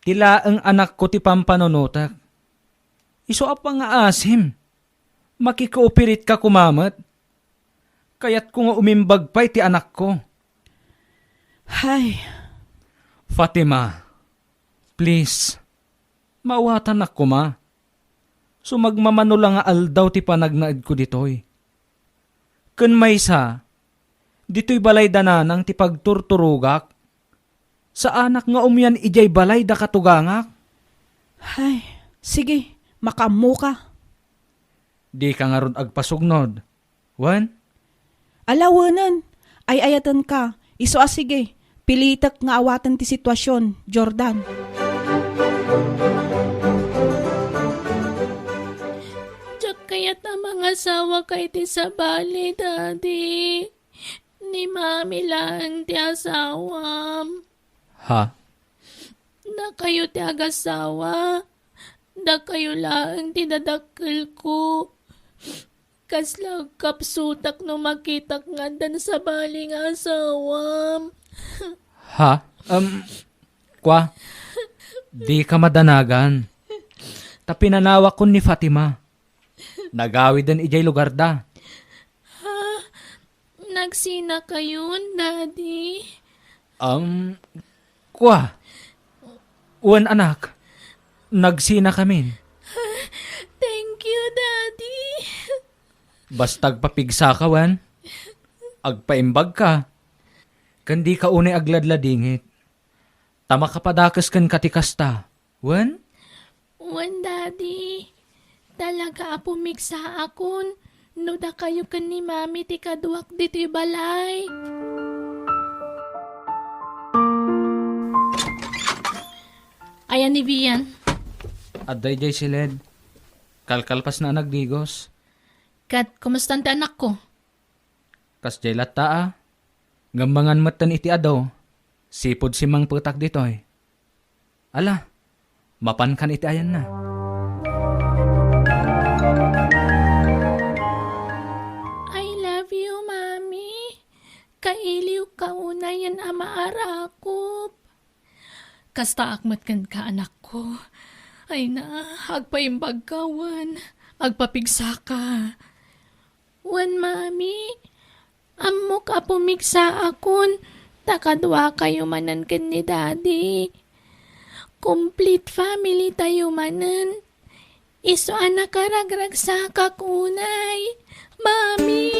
Ti laeng anakko ti pampanunotek. Isu a pangaasim. Makikooperate ka koma met. Kayatko nga umimbag pay ti anakko. Hay. Fatima, please, maawatannak koma. Sumagmamano la nga aldaw ti panagnaedko ditoy. Ken maysa, ditoy balay da Nanang ti pagturturogak. Saanak nga umian idiay balay da katugangak. Hay, sige, makaammoka. Dika ngarud agpasugnod. Wen? Ala, wenen. Ay-ayatenka. Isu a sige. Pilitek nga awaten ti situasion, Jordan. Diak kayat a mangasawa ka iti sabali, Daddy. Ni Mami laeng ti asawam. Ha? Dakayo ti agasawa. Dakayo laeng ti dadakkelko. Kasla agkapsutak no makitak nga addan sabali nga asawam. Ha? Um, kwa? Dika madanagan. Ta pinanawakon ni Fatima. Nagawiden idiay lugarda. Ha? Nagsinakayon, Daddy? Um, kwa? Wen, anak. Nagsinakamin. Thank you, Daddy. Basta agpapigsaka, wen? Agpaimbagka. Ken dika unay agladladingit. Ta makapadakes kenka ti kasta. Wen? Wen, Daddy. Talaga a pumigsaakon no dakayo ken ni Mami ti kaduak ditoy balay. Ayan ni Bian. Adda idiay siled. Kalkalpasna a nagdigos. Ket, kumustan ti anakko? Kasdiay latta a. Ngem mangan metten iti adu. Sipud simmangpetak ditoy. Ala, mapankan iti ayanna. I love you, Mami. Kailiwka unayen a maarakop. Kastaak met kenka, anakko. Ay na, agpaimbagka wen agpapigsaka. Wen, Mami, ammok a pumigsaakon ta kaduakayo manen ken ni Daddy. Complete family tayo manen. Isu a nakaragragsakak unay, Mami.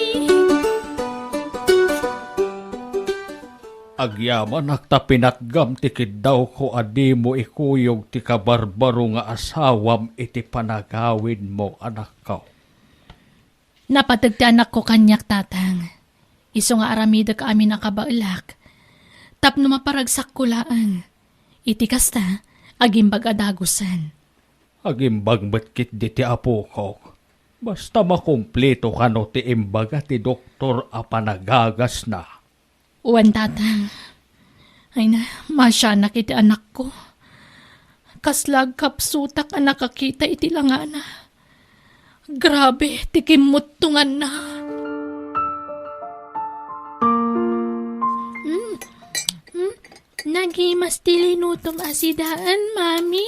Agyamanak ta pinatgam ti kiddawko a dimo ikuyog ti kabarbaro nga asawam iti panagawidmo, anakko. Napateg ti anakko kaniak, Tatang. Isu nga aramidek amin a kabaelak tapno maparagsakko laeng. Iti kasta, agimbag a dagusen. Agimbag met ketdi ti apokok. Basta makumpleto kano ti imbaga ti doktor a panagagasna. Wen, Tatang. Ay na, masianak iti anakko. Kasla agkapsutak a nakakita iti langana. Grabe ti kimmuttonganna. Mm, mm, nagimas ti linutom a sidaen, Mami.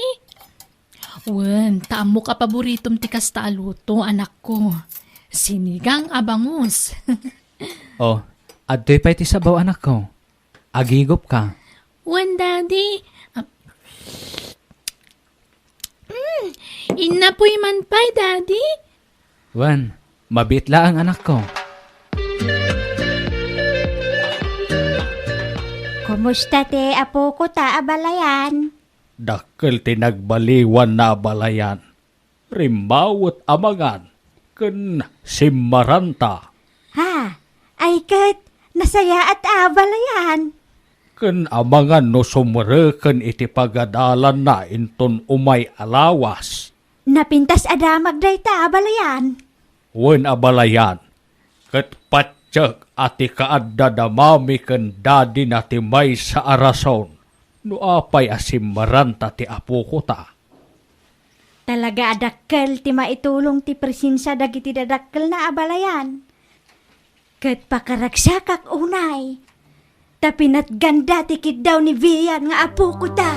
Wen, ta ammok a paboritom ti kasta a luto, anakko. Sinigang a bangus. Oh, adtoy pay ti sabaw, anakko. Agigupka. Wen, Daddy. Ah, mm, innapoy man pay, Daddy. Wen, mabiit laeng, anakko. Kumusta ti apoko ta a balayan? Dakkel ti nagbaliwanna a balayan. Rimmawet a mangan ken simmaranta. Ha? Ay ket, nasayaat a balayan. Ken amangan no sumreken iti pagadalanna inton umay a lawas. Napintas a damag dayta a balayan. Wen a balayan, ket patiek a ti kaadda da mami ken dadina ti maysa a rason no apay a simmaranta ti apokota. Talaga a dakkel ti maitulong ti presensia dagiti dadakkelna a balayan. Ket pakaragsakak unay, ta pinatganda ti kiddaw ni Vian nga apokota.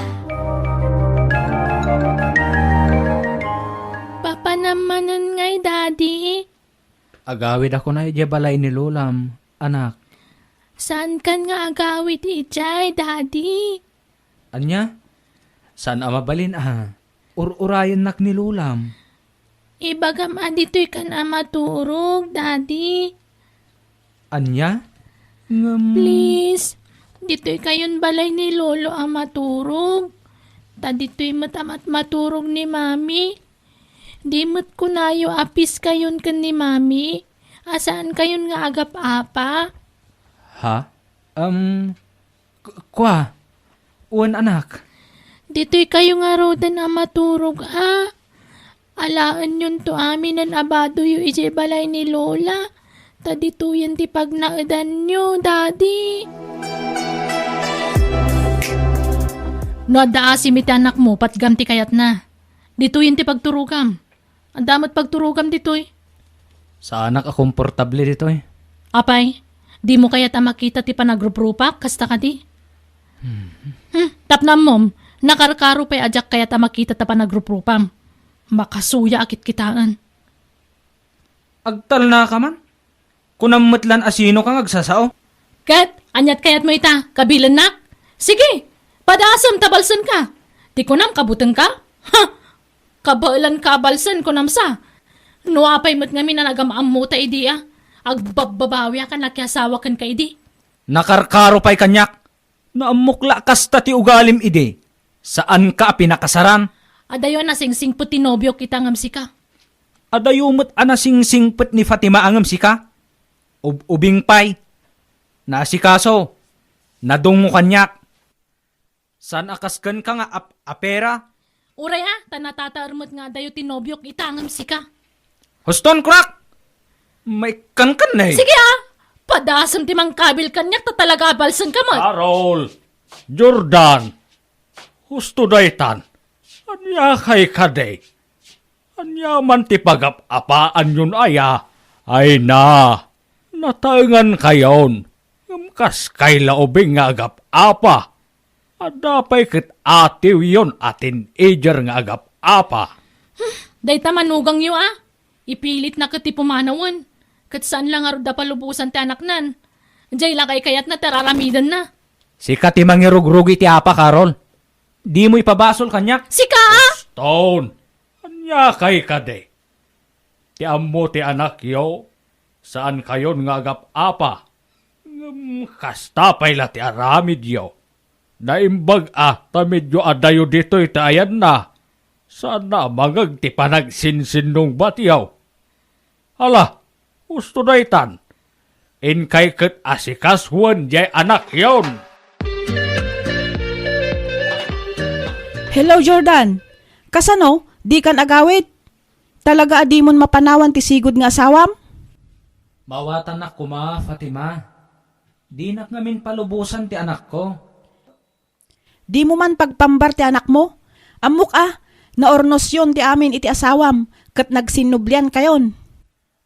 Papanam manen ngay, Daddy? Agawidakon idiay balay ni Lolam, anak. Saankan nga agawid idiay, Daddy? Ania? Saan a mabalin a? Ur-urayennak ni Lolam. Ibagam a ditoykan a maturog, Daddy. Ania? Ngem please, ditoykayon balay ni Lolo a maturog. Ta ditoy met a mat-, maturog ni Mami. Di met kunayo a peace kayon ken ni Mami, a saankayon nga agap-apa. Ha? Em, ku-, kua? Wen, anak. Ditoykayo ngaruden a maturog a. Alaenyonto aminen a badoyo idiay balay ni Lola. Ta ditoyen ti pagnaedanyo, Daddy. No adda asim iti anakmo, patgam ti kayatna. Ditoyen ti pagturogam. Adda met pagturogam ditoy. Saanak a komportable ditoy. Apay, dimo kayat a makita ti panagruprupak, kasta kadi? Hmm. Hmm, tapno ammom, nakarkaro pay a diak kayat a makita ta panagruprupam. Makasuya a kitkitaen. Agtalnaka man? Kunam met lan a sinoka nga agsasao? Ket, aniat kayatmo ita, kabilennak? Sige, padaasem ta balsenka. Ti kunam, kabutengka? Ha! Kabaelanka a balsen, kunam sa. No apay met ngamin a nagam-ammota idi a, agbabbabawiak a nakiasawa kenka idi. Nakarkaro pay kaniak. Naammok la a kasta ti ugalim idi. Saanka a pinakasaran. Adayo a nasingsingpet ti nobiok ita ngem sika. Adayo met a nasingsingpet ni Fatima a ngem sika. Ub-, ubing pay. Naasikaso. Nadungngo kaniak. Saan a kas kenka nga ap-, apera? Uray a, ta natataer met nga adayo ti nobiok ita ngem sika. Huston, kunak! Maikkankan ne. Sige a! Padasem ti mangkabil kaniak ta talaga a balsenka met. Carol! Jordan! Husto daytan. Ania kay kadi? Ania man ti pagap-apaanyon aya? Ay na, nataengankayon. Ngem kas kay la ubing nga agap-apa. Adda pay ket atiwyon a teenager nga agap-apa. Dayta manugangyo a. Ipilitna ket ti pumanawen. Ket saan la ngarud a palubosan ti anaknan. Diay la kay kayatna ti ar-aramidenna. Sika ti mangirugrugi ti apa, Carol. Dimo ipabasol kaniak? Sika, a? Stone! Ania kay kadi? Ti ammo ti anakyo, saankayon nga agap-apa. Ngem kasta pay la ti aramidyo. Naimbag a ta medyo adayo ditoy ti ayanna. Saanna a mangeg ti panagsinsinnungbatyo. Hala, husto daytan. Inkay ket asikasuen diay anakyon. Hello, Jordan. Kasano? Dikan agawid? Talaga a dimon mapanawan ti sigud nga asawam? Maawatanak koma, Fatima. Dinak ngamin palubosan ti anakko. Dimo man pagpambar ti anakmo? Ammok a, naurnosyon ti amin iti asawam, ket nagsinnubliankayon.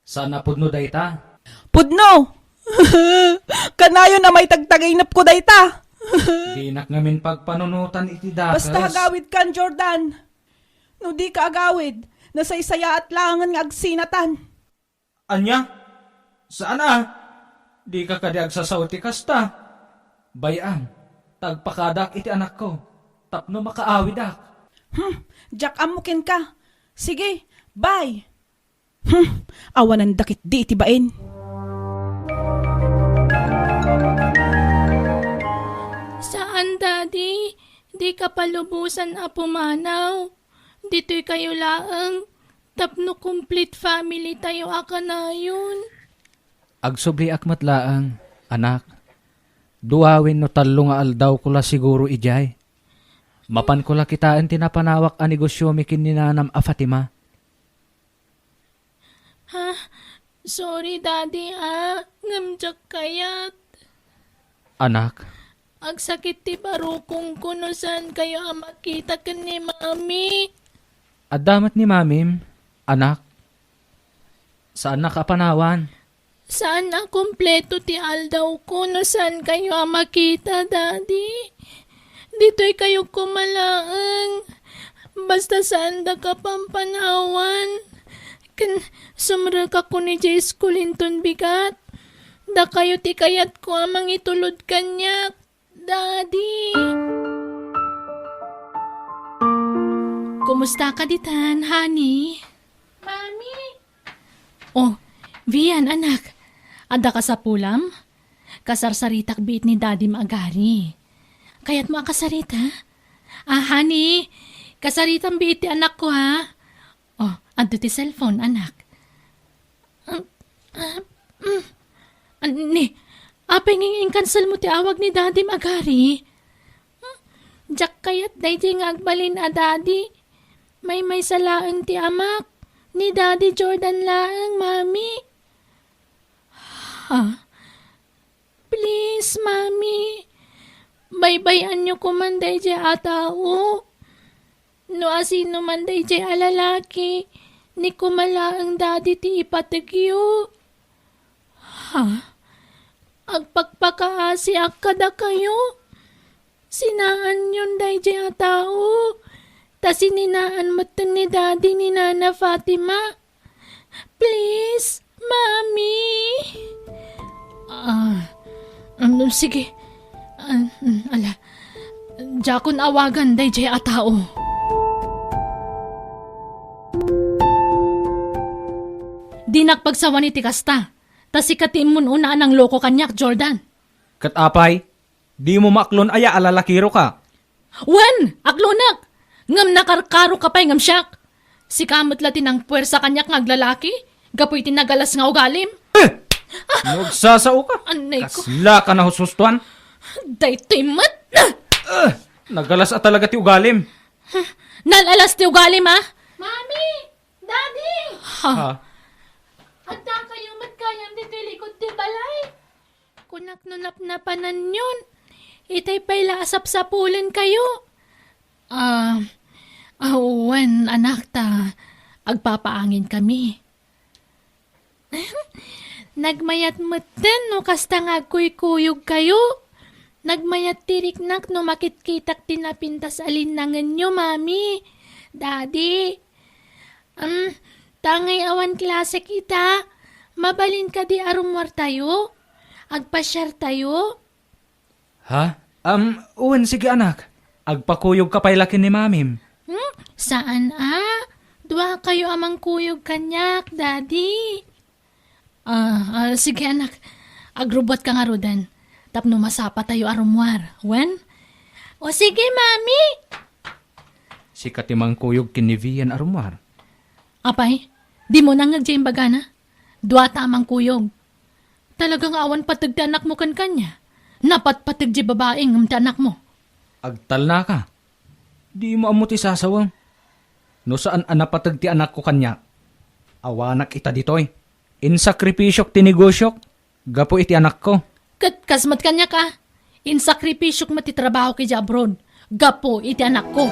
Saan a pudno dayta? Pudno! Kanayon a maitagtaginepko dayta! Dinak ngamin pagpanunotan iti dakes. Basta agawidkan, Jordan. No dika agawid, nasaysayaat laengen nga agsinatan. Ania? Saan a? Dika kadi agsasao iti kasta? Bay-am, ta agpakadak iti anakko tapno makaawidak. Hmm, diak ammo kenka. Sige, bye. Hmm, awanan dakit di iti bain. Saan, Daddy. Dika palubosan a pumanaw. Ditoy kayo laeng tapno complete family tayo a kanayon. Agsubliak met laeng, anak. Dua wenno tallo nga aldawko la siguro idiay. Mapanko la kitaen ti napanawak a negosiomi ken ni nanam a Fatima. Ha? Sorry, Daddy, ah. Ngem diak kayat. Anak. Agsakit ti barukongko no saan kayo a makita ken ni Mami. Adda met ni Mamim, anak. Saannak a panawan. Saan a kompleto ti aldawko no saan kayo a makita, Daddy. Ditoy kayo koma laeng. Basta saan daka pampanawan. Ken sumrekak ko ni Jay School inton bigat. Dakayo ti kayatko a mangitulod kaniak, Daddy. Kumusta ka ditan, honey? Mami, Oh, Vian, anak. Adda kasapulam? Kasarsaritak biit ni Daddy maagari. Kayatmo a kasarita? Ah, honey, kasaritam biit ti anakko, ha? Oh, adto ti cellphone, anak. Ah, ah, mm. Ni, apay nga in-cancel mo ti awag ni Daddy maagari? Hmm? Diak kayat daydi nga agbalin a Daddy. Maymaysa laeng ti amak. Ni Daddy Jordan laeng, Mami. Ha? Please, Mami. Baybay-anyo koman daydiay a tao. No asino man daydiay a lalaki, ni koma laeng Daddy ti ipategyo. Ha? Agpakpakaasiak kadakayo? Sinaanyon daydiay a tao, ta sininaan metten ni Daddy ni Nana Fatima. Please, Mami. Ah, um, sige. Ah, mm, ala. Diakon awagan daydiay a tao. Dinak pagsawan iti kasta. Ta sika ti immun-una a nangloko kaniak, Jordan. Ket apay, dimo maaklon aya a lalakiroka? Wen, aklonak! Ngem nakarkaroka pay ngem siak. Sika met la ti nangpuersa kaniak nga aglalaki, gapu iti nagalas nga ugalim. Eh! No agsasaoka, Anay ko. Kasla ka nahushustuan? Daytoy met! Eh! Nagalas a talaga ti ugalim. Nal-alas ti ugalim, a? Mami! Daddy! Ha? Ha? Adda kayo met kayam ditoy likod ti balay? Kunak no napnapananyon, itay pay la a sapsapulenkayo. Ah, ah, wen, anak, ta agpapaangin kami. Nagmayat metten no kasta nga agkuykuyogkayo. Nagmayat ti riknak no makitkitak ti napintas a linnangenyo, Mami, Daddy. Am, ta ngay awan klase kita, mabalin kadi a rummuartayo? Agpasiartayo? Ha? Am, wen, sige, anak. Agpakuyogka pay la ken ni Mamim. Hmm? Saan a? Duakayo a mangkuyog kaniak, Daddy. Ah, ah, sige, anak. Agrubbuatka ngaruden. Tapno masapatayo a rummuar. Wen? O sige, Mami. Sika ti mangkuyog ken ni Vian a rummuar. Apay, dimo nangngeg diay imbagana? Duata a mangkuyog. Talaga nga awan pateg ti anakmo ken kaniak. Napatpateg diay babai ngem ti anakmo. Agtalnaka. Dimo ammo ti sasawem. No saan a napateg ti anakko kaniak, awanak ita ditoy. Insakripisiok ti negosiok gapu iti anakko. Ket kas met kaniak a, insakripisiok met ti trabahok idiay abroad gapu iti anakko.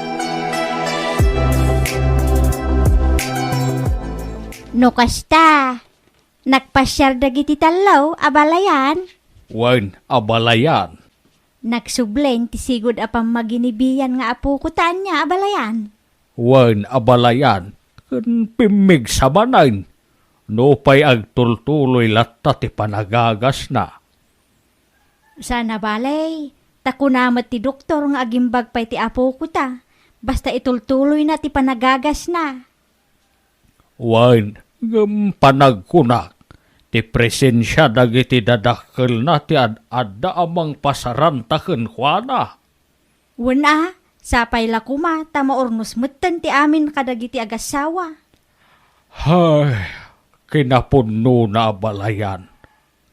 No kasta, nagpasiar dagiti tallo a balayan. Wen, a balayan. Nagsubli ti sigud a pammagi ni Vian nga apoko ta ania a balayan. Wen, a balayan, ken pimmigsa manen, nupay agtultuloy latta ti panagagasna. Saan a bale, ta kuna met ti doktor nga agimbag pay ti apoko ta, basta itultuloyna ti panagagasna. Wen, ngem panagkunak, ti presensia dagiti dadakkelna ti ad-adda a mangpasaranta kenkuana. Wen a, sapay la koma ta maurnos metten ti amin kadagiti agassawa. Hay, kinapunnona a balayan.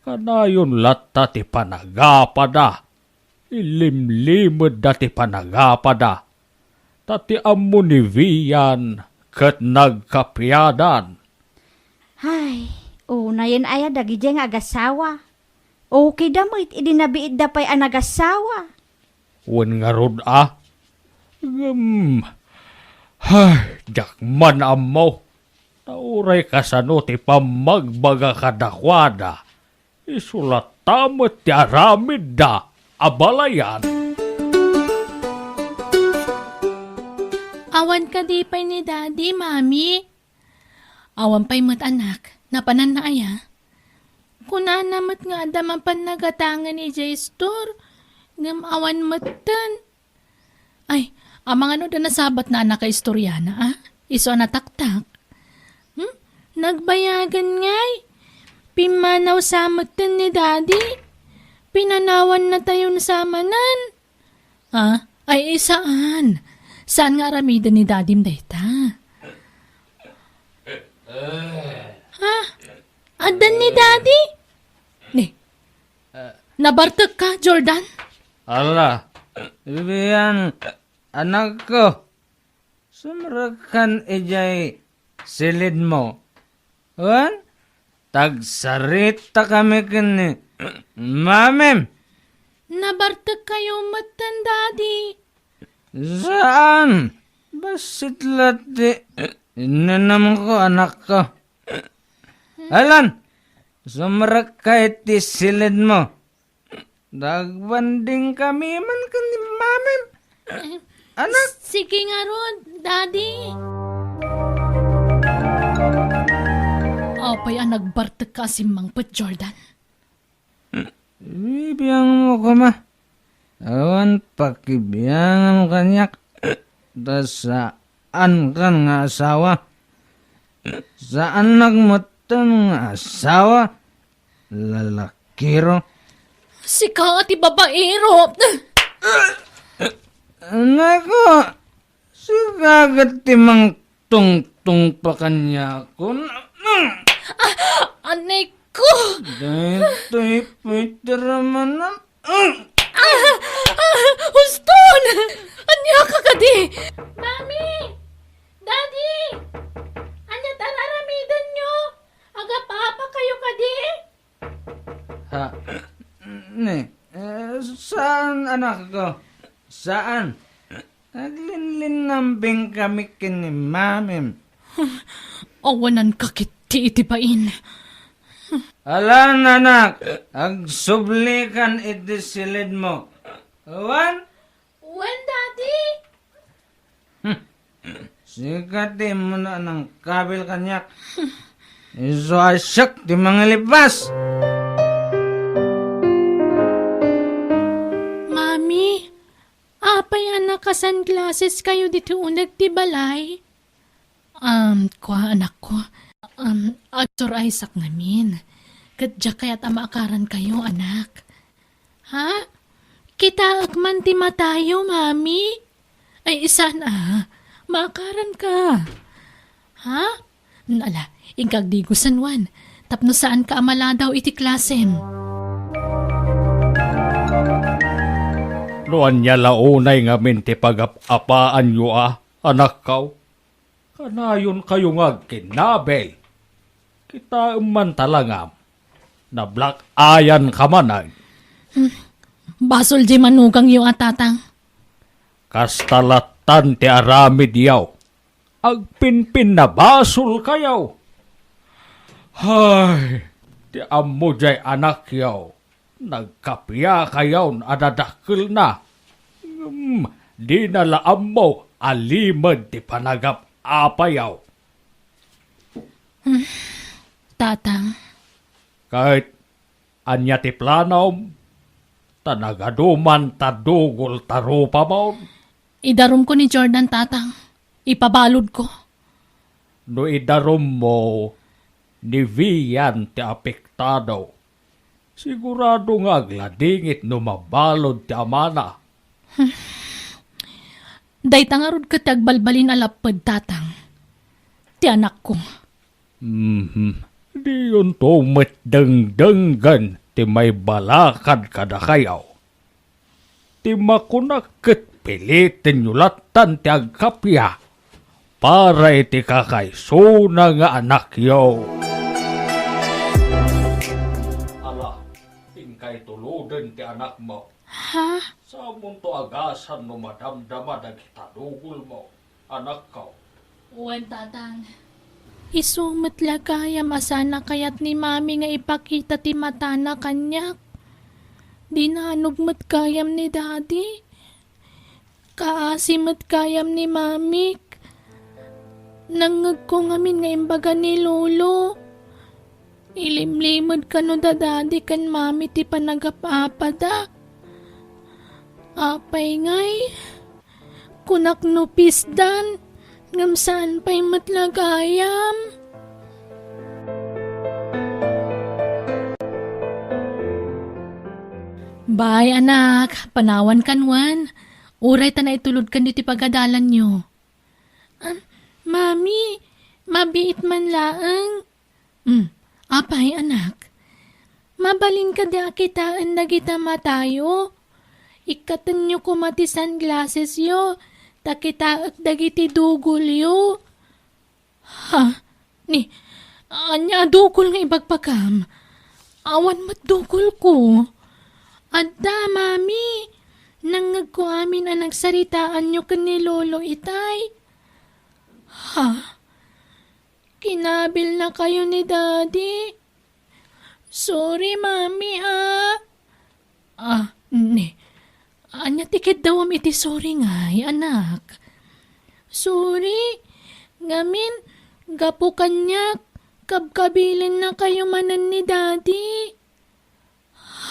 Kanayon latta ti panagapada. Ilimlimedda ti panagapada. Ta ti ammo ni Vian ket nagkapiadan. Hay, unayen aya dagidiay nga agassawa. Okay da met idi nabiitda pay a nagassawa. Wen ngarud a? Ngem, hay, diak man ammo. Ta uray kasano ti pammagbaga kadakuada, isu latta met ti aramidda a balayan. Awan kadi pay ni Daddy, Mami? Awan pay met, anak. Napananna aya? Kunana met nga adda mapan nagatangen idiay istor, ngem awan metten. Ay, amangan no adda nasabatna a nakaistoriana, a? Isu a nataktak. Hmm? Nagbayagan ngay. Pimmanaw sa metten ni Daddy. Pinanawannatayon sa manen. Ah, ay, eh, saan? Saan nga aramiden ni Dadim dayta? Ha? Addan ni Daddy? Ni, nabartek ka, Jordan? Ala, Vivian, anakko, sumrekkan idiay silidmo. Wen, tagsaritakami ken ni Mamim. Nabartek kayo metten, Daddy. Saan? Bassit la ti inanamko, anakko. Alan, sumrekka iti silidmo. Nagbanding kami man ken ni Mamim. Eh, anak? Sige ngarud, Daddy. Apay a nagbartek ka a simmangpet, Jordan? Ibiangmo koma. Awan pakibiangam kaniak. Ta saankan nga asawa. Saannak metten nga asawa. Lalakiro. Sika ti babaero. Anakko, sika ket ti mangtungtungpa kaniakon. Ah, anakko. Daytoy pay ti ramanan. Ah, ah, huston! Ania ka kadi? Mami! Daddy! Ania ti ar-aramidenyo? Agap-apa kayo kadi? Ha? Ni, eh, saan, anakko? Saan? Aglinlinnambing kami ken ni Mamim. Awanan ka ketdi iti bain. Alan, anak, agsublikan iti silidmo. Wen? Wen, Daddy. Hmm. Sika ti immuna a nangkabil kaniak. Isu a siak ti mangilipas. Mami, apay a Ka-sunglasses kayo ditoy uneg ti balay? Um, kua, anakko. Um, agsuray-ak ngamin. Ket diak kayat a maakaran kayo, anak. Ha? Kitaek man ti matayo, Mami? Ay, saan a. Maakaran ka. Ha? Ala, inka agdigosen, Juan. Tapno saan ka a maladaw iti klasem. No ania la unay ngamin ti pagap-apaanyo a, anakko? Kanayon kayo nga agkinnabil. Kitaem man talangam. Na-black eye-an ka manen. Hmm. Basol diay manugangyo a, Tatang. Kasta lattan ti aramidyo. Agpinpinnabasol kayo. Hay, ti ammo diay anakyo. Nagkapia kayon a dadakkelna. Ngem dina la ammo a limed ti panagap-apayo. Hmm, Tatang. Ket ania ti planom? Ta nagaduman ta dugol ta rupamon. Idarumko ni Jordan, Tatang. Ipabaludko. No idarummo, ni Vian ti apektado. Sigurado nga agladingit no mabalud ti amana. Dayta ngarud ket ti agbalbalin a lapped, Tatang. Ti anakko. Mhm. Diyonto met dengdenggen ti maibalakad kadakayo. Ti makunak ket pilitenyo lattan ti agkapia para iti kakaisuna nga anakyo. Ala, inkay tuloden ti anakmo. Ha? Samonto agasan no madamdama dagita dugolmo. Anakko. Wen, Tatang. Isu met la gayam a saan a kayat ni Mami nga ipakita ti matana kaniak. Dinanog met gayam ni Daddy. Kaasi met gayam ni Mamik. Nangngegko ngamin nga imbaga ni Lolo. Ilimlimed kano da Daddy ken Mami ti panagap-apada. Apay ngay? Kunak no pisdan, ngem saan pay met la gayam. Bay, anak, panawankan wen. Uray ta naitulodkan ditoy pagadalanyo. Ah, Mami, mabiit man laeng. Hmm, apay, anak? Mabalin kadi a kitaen dagita matayo? Ikkatenyo koma ti sunglassesyo, ta kitaek dagiti dugolyo. Ha? Ni, ania a dugol nga ibagbagam? Awan met dugolko. Adda, Mami. Nangngegko amin a nagsaritaanyo ken ni Lolo itay. Ha? Kinabilnakayo ni Daddy? Sorry, Mami, ah. Ah, ni. Ania ti kiddawam iti sorry ngay, anak? Sorry. Ngamin, gapu kaniak, kabkabilennakayo manen ni Daddy.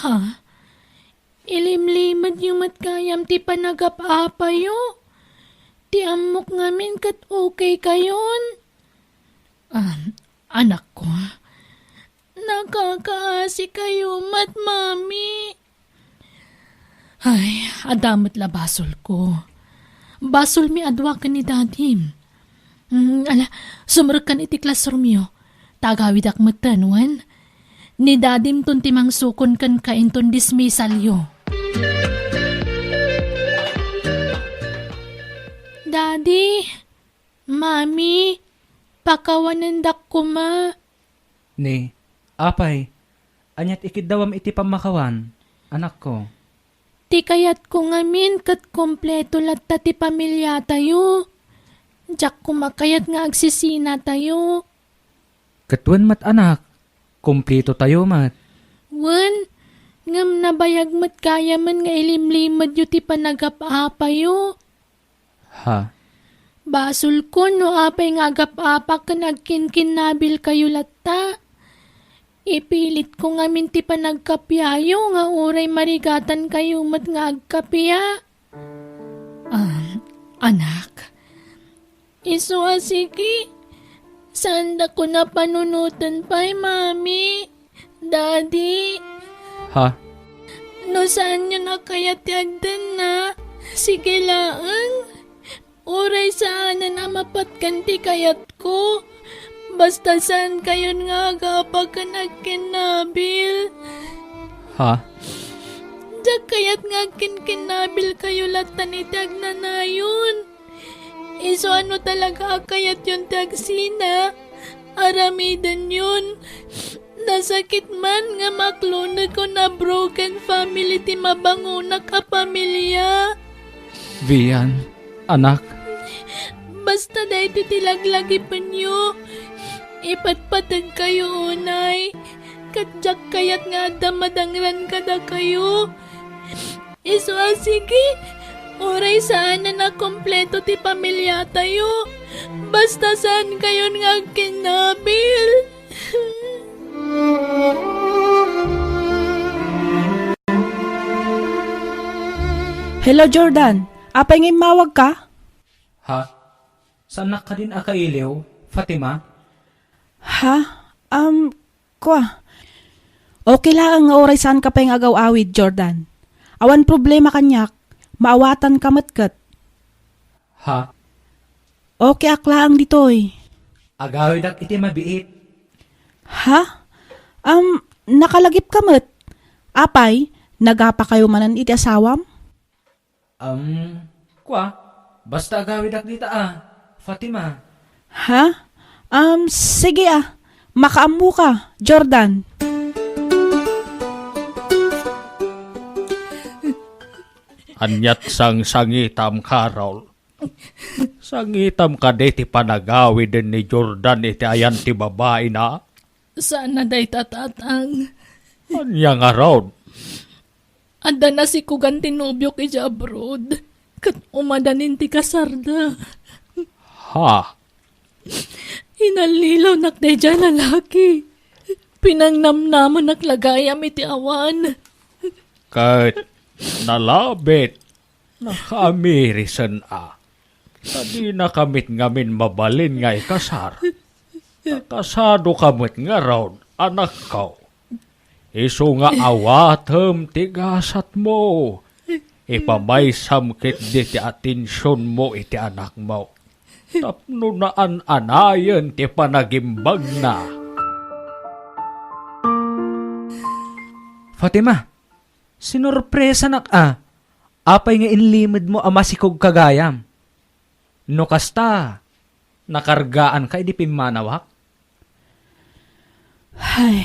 Ha? Ilimlimedyo met gayam ti panagap-apayo? Ti ammok ngamin ket okay kayon. Ah, anakko. Nakakaasi kayo met, Mami. Ay, adda met la basolko. Basolmi a dua ken ni Dadim. Mm, ala, sumrekkan iti classroomyo. Ta agawidak metten, wen? Ni Dadimton ti mangsukon kenka inton dismissalyo. Daddy, Mami, pakawanendak koma. Ni, apay, aniat ikiddawam iti pammakawan, anakko? Ti kayatko ngamin ket kompleto latta ti pamiliatayo. Diak koma kayat nga agsisinatayo. Ket wen met, anak, kumpletotayo met. Wen, ngem nabayag met gayamen nga ilimlimedyo ti panagap-apayo. Ha? Basolkon no apay nga agap-apak ken agkinkinnabilkayo latta. Ipilitko ngamin ti panagkapiayo nga uray marigatankayo met nga agkapia. Ah, Anak, isu a sige, saandakon a panunoten pay, Mami, Daddy. Ha? No saanyon a kayat ti agdannak, sige laeng. Uray saanen a mapatgan ti kayatko, basta saankayon nga agapa ken agkinnabil. Ha? Diak kayat nga agkinkinnabilkayo lattan iti agnanayon. Isu a no talaga a kayatyon ti agsina, aramidenyon. Nasakit man nga makloneg a broken family ti mabangonak a pamilia. Vian, anak. Basta daytoy ti laglagipenyo. Ipatpategkayo unay. Ket diak kayat nga adda madangran kadakayo. Isu a sige, uray saanen a kompleto ti pamiliatayo. Basta saankayon nga agkinnabil. Hello, Jordan. Apay nga immawagka? Ha? Saannak kadin a kailiw, Fatima? Ha? Um, Kua, okay laeng nga uray saanka pay nga agaw-awid, Jordan. Awan problema kaniak, maawatanka met ket. Ha? Okay ak laeng ditoy. Agawidak iti mabiit. Ha? Um, nakalagipka met. Apay, nagapakayo manen iti asawam? Um, kua, basta agawidak dita a, Fatima. Ha? Um, sige a. Makaammoka, Jordan. Aniat sangsangitam, Carol? Sangitam kadi ti panagawiden ni Jordan iti ayan ti babaina? Saan a dayta, Tatang. Ania ngarud? Adda nasikogan ti nobiok idiay abroad, ket umadanin ti kasarda. Ha? Inallilawnak daydiay a lalaki. Pinangnamnamanak la gayam iti awan. Ket nalabit, nakamirisen a. Ta dinaka met ngamin mabalin nga ikasar. Ta kasadoka met ngarud, anakko. Isu nga awatem ti gasatmo. Ipamaysam ketdi ti atensionmo iti anakmo. Tapno naan-anayen ti panagimbagna. Fatima, sinorpresanak a. Apay nga inlimedmo a masikogka gayam? No kasta, nakargaanka idi pimmanawak? Hay,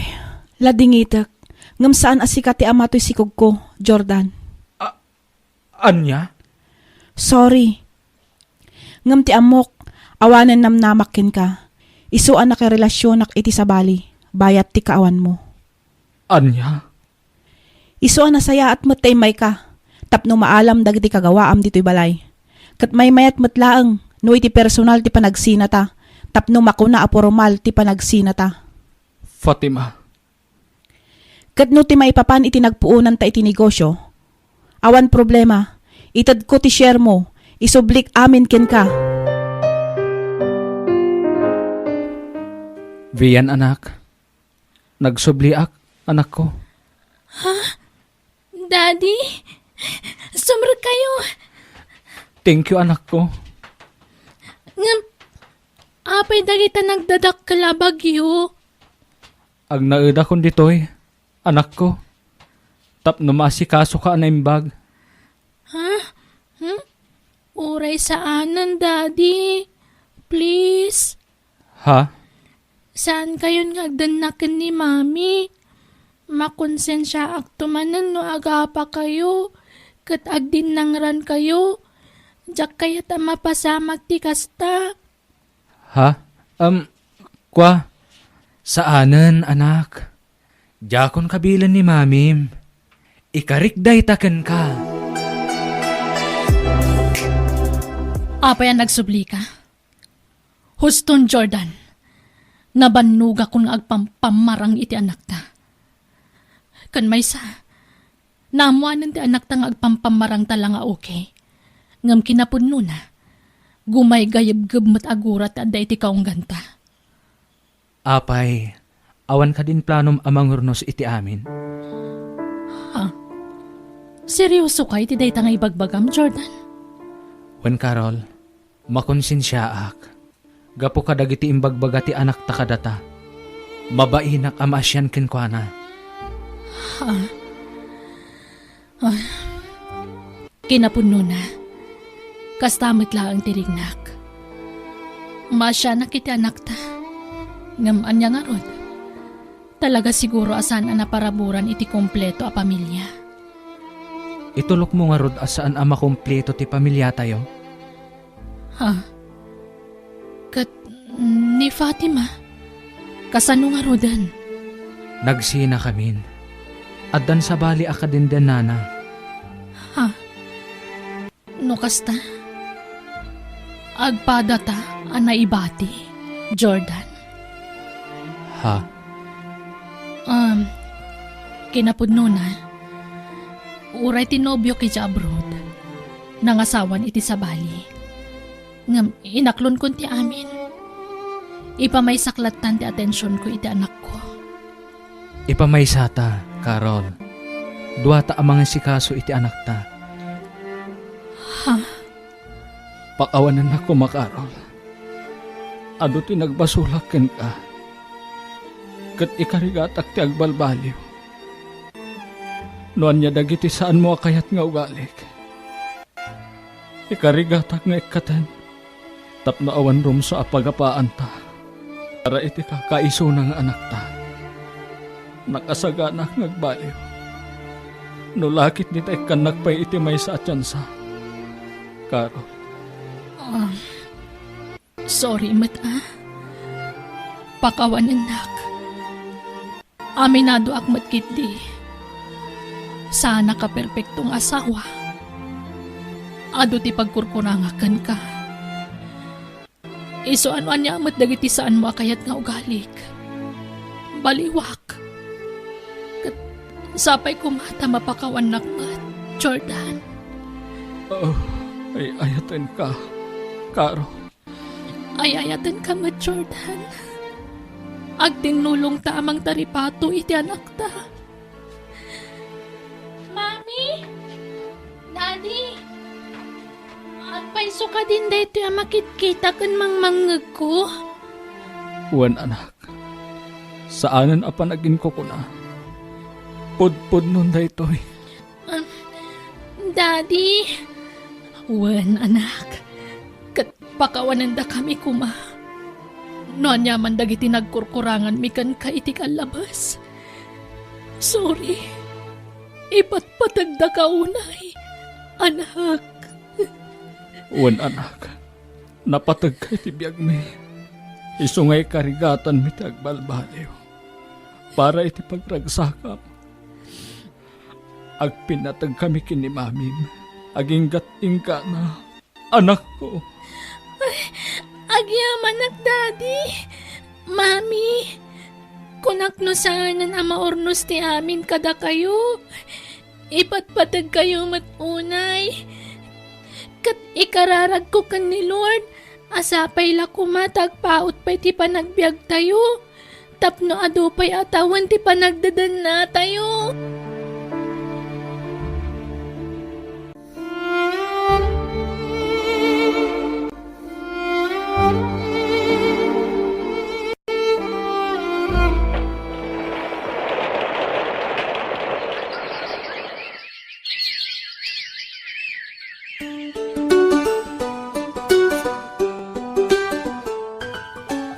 ladingitek, ngem saan a sika ti ama toy sikogko, Jordan. A-, ania? Sorry. Ngem ti ammok, awanen namnamak kenka. Isu a nakarelasionak iti sabali, bayat ti kaawanmo. Ania? Isu a nasayaat met ta immayka tapno maalam dagiti kagawaam ditoy balay. Ket maymayat met laeng no iti personal ti panagsinata tapno makuna a pormal ti panagsinata. Fatima. Ket no ti maipapan iti nagpuonanta iti negosio, awan problema. Itedko ti sharemo, isublik amin kenka. Vian, anak. Nagsubliak, anakko. Ha? Daddy? Sumrekkayo? Thank you, anakko. Ngem, apay dagita nagdadakkel a bagyo? Agnaedakon ditoy, anakko, tapno maasikasoka a naimbag. Ha? Hmm? Uray saanen, Daddy. Please. Ha? Saankayon nga agdannak ken ni Mami. Makonsensiaakto manen no agapakayo ket agdinnangrankayo. Diak kayat a mapasamak ti kasta. Ha? Um, kua, saanen, anak. Diakon kabilen ni Mamim. Ikarik dayta kenka. Apay a nagsublika? Huston, Jordan, nabannogakon nga agpampammarang iti anakta. Ken maysa, naammoanen ti anakta nga agpampammarangta la nga okay. Ngem kinapudnona, Gumaygayebgeb met a gura ti adda iti kaungganta. Apay, awan kadin planom a mangurnos iti amin? Ha? Seriosoka iti dayta nga ibagbagam, Jordan? Wen, Carol, makonsensiaak. Gapu kadagiti imbagbaga ti anakta kadata, mabainak a maasian kenkuana. Ha? Ah. Kinapudnona, kasta met laeng ti rignak. Maasianak iti anakta. Ngem ania ngarud? Talaga siguro a saan a naparaburan iti kompleto a pamilia. Itulokmo ngarud a saan a makompleto ti pamiliatayo? Ha? Ket ni Fatima? Kasano ngaruden? Nagsinakamin. Addan sabali a kadendennana. Ha? No kasta, agpadata a naibati, Jordan. Ha? Um, kinapudnona, uray ti nobiok idiay abroad, nangasawan iti sabali. Ngem inaklonkon ti amin. Ipamaysak lattan ti atensionko iti anakko. Ipamaysata, Carol. Duata a mangisikaso iti anakta. Ha? Pakawanennak koma, Carol. Adu ti nagbasolak kenka. Ket ikarigatak ti agbalbaliw. No ania dagiti saanmo a kayat nga ugalik, ikarigatak nga ikkaten tapno awan rumsua a pagapaanta para iti kakaisuna nga anakta. Nakasaganak nga agbaliw no la ketdi ta ikkannak pay iti maysa a tiansa. Carol. Ah, sorry met, ah. Pakawanennak. Aminadoak met ketdi. Saanak a perpekto nga asawa. Adu ti pagkurkurangak kenka. Isu a no ania met dagiti saanmo a kayat nga ugalik. Baliwak. Ket sapay koma ta mapakawannak met, Jordan. Oh, ay-ayatenka, Carol. Ay-ayatenka met, Jordan. Agtinnulongta a mangtaripato iti anakta. Mami! Daddy! Agpayso kadin daytoy a makitkita ken mangmangngegko? Wen, anak. Saanen a panaginkukuna. Pudpudnon daytoy. Ah, Daddy! Wen, anak. Ket pakawanendakami koma. No aniaman dagiti nagkurkuranganmi kenka iti kallabes. Sorry. Ipatpategdaka unay, anak. Wen, anak. Napategka iti biagmi. Isu nga ikarigatanmi ti agbalbaliw para iti pagragsakam. Agpinnategkami ken ni Mamim. Aginggat-inggana, anakko. Ay, agyamanak, Daddy. Mami, kunak no saanen a maurnos ti amin kadakayo. Ipatpategkayo met unay. Ket ikararagko ken ni Lord a sapay la koma ta agpaut pay ti panagbiagtayo tapno adu pay a tawen ti panagdedennatayo.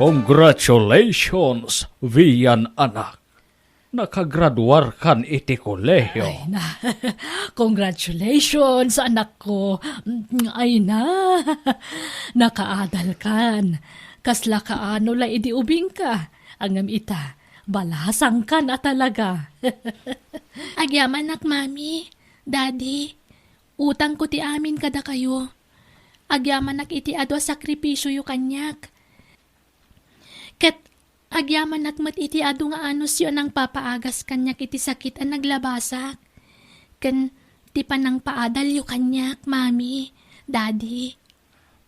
Congratulations, Vian, anak. Nakagraduarkan iti kolehiyo. Ay na. Congratulations, anakko. Ay na. Nakaadalkan. Kasla kaano la idi ubingka. Ngem ita, balasangkan a talaga. Agyamanak, Mami, Daddy, utangko ti amin kadakayo. Agyamanak iti adu a sakripisioyo kaniak. Ket agyamanak met iti adu nga anusyo a nangpapaagas kaniak iti sakit a naglabasak, ken ti panangpaadalyo kaniak, Mami, Daddy.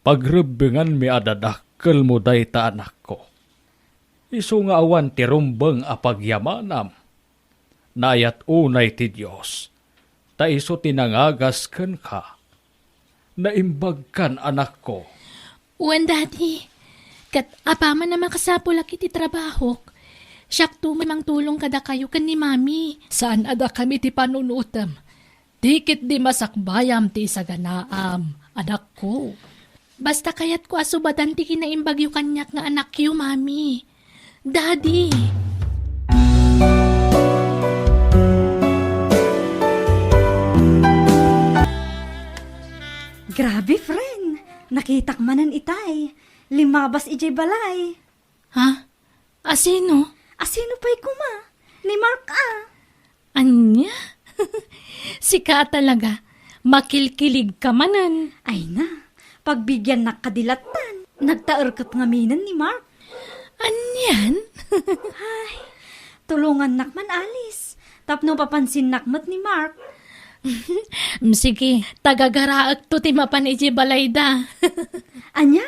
Pagrebbenganmi a dadakkelmo dayta, anakko. Isu nga awan ti rumbeng a pagyamanam. Naayat unay ti Dios, ta isu ti nangagas kenka. Naimbagkan, anakko. Wen, Daddy. Ket apaman a makasapulak iti trabahok, siakto met mangtulong kadakayo ken ni Mami. Saan a dakami ti panunotem. Ti ketdi masakbayam ti isaganaam, anakko. Basta kayatko a subadan ti kinaimbagyo kaniak nga anakyo, Mami. Daddy! Grabe, friend! Nakitak manen itay. Limabas idiay balay. Ha? Asino? Asino pay koma? Ni Mark a. Ania? Sika a talaga. Makilkilig ka manen. Ay na, pagbigiannak kadi lattan. Nagtaer ket ngaminen ni Mark. Anian? Ay, tulongannak man, Alice. Tapno papansinnak met ni Mark. Mm, sige, tagagaraekto ti mapan idiay balayda. Ania?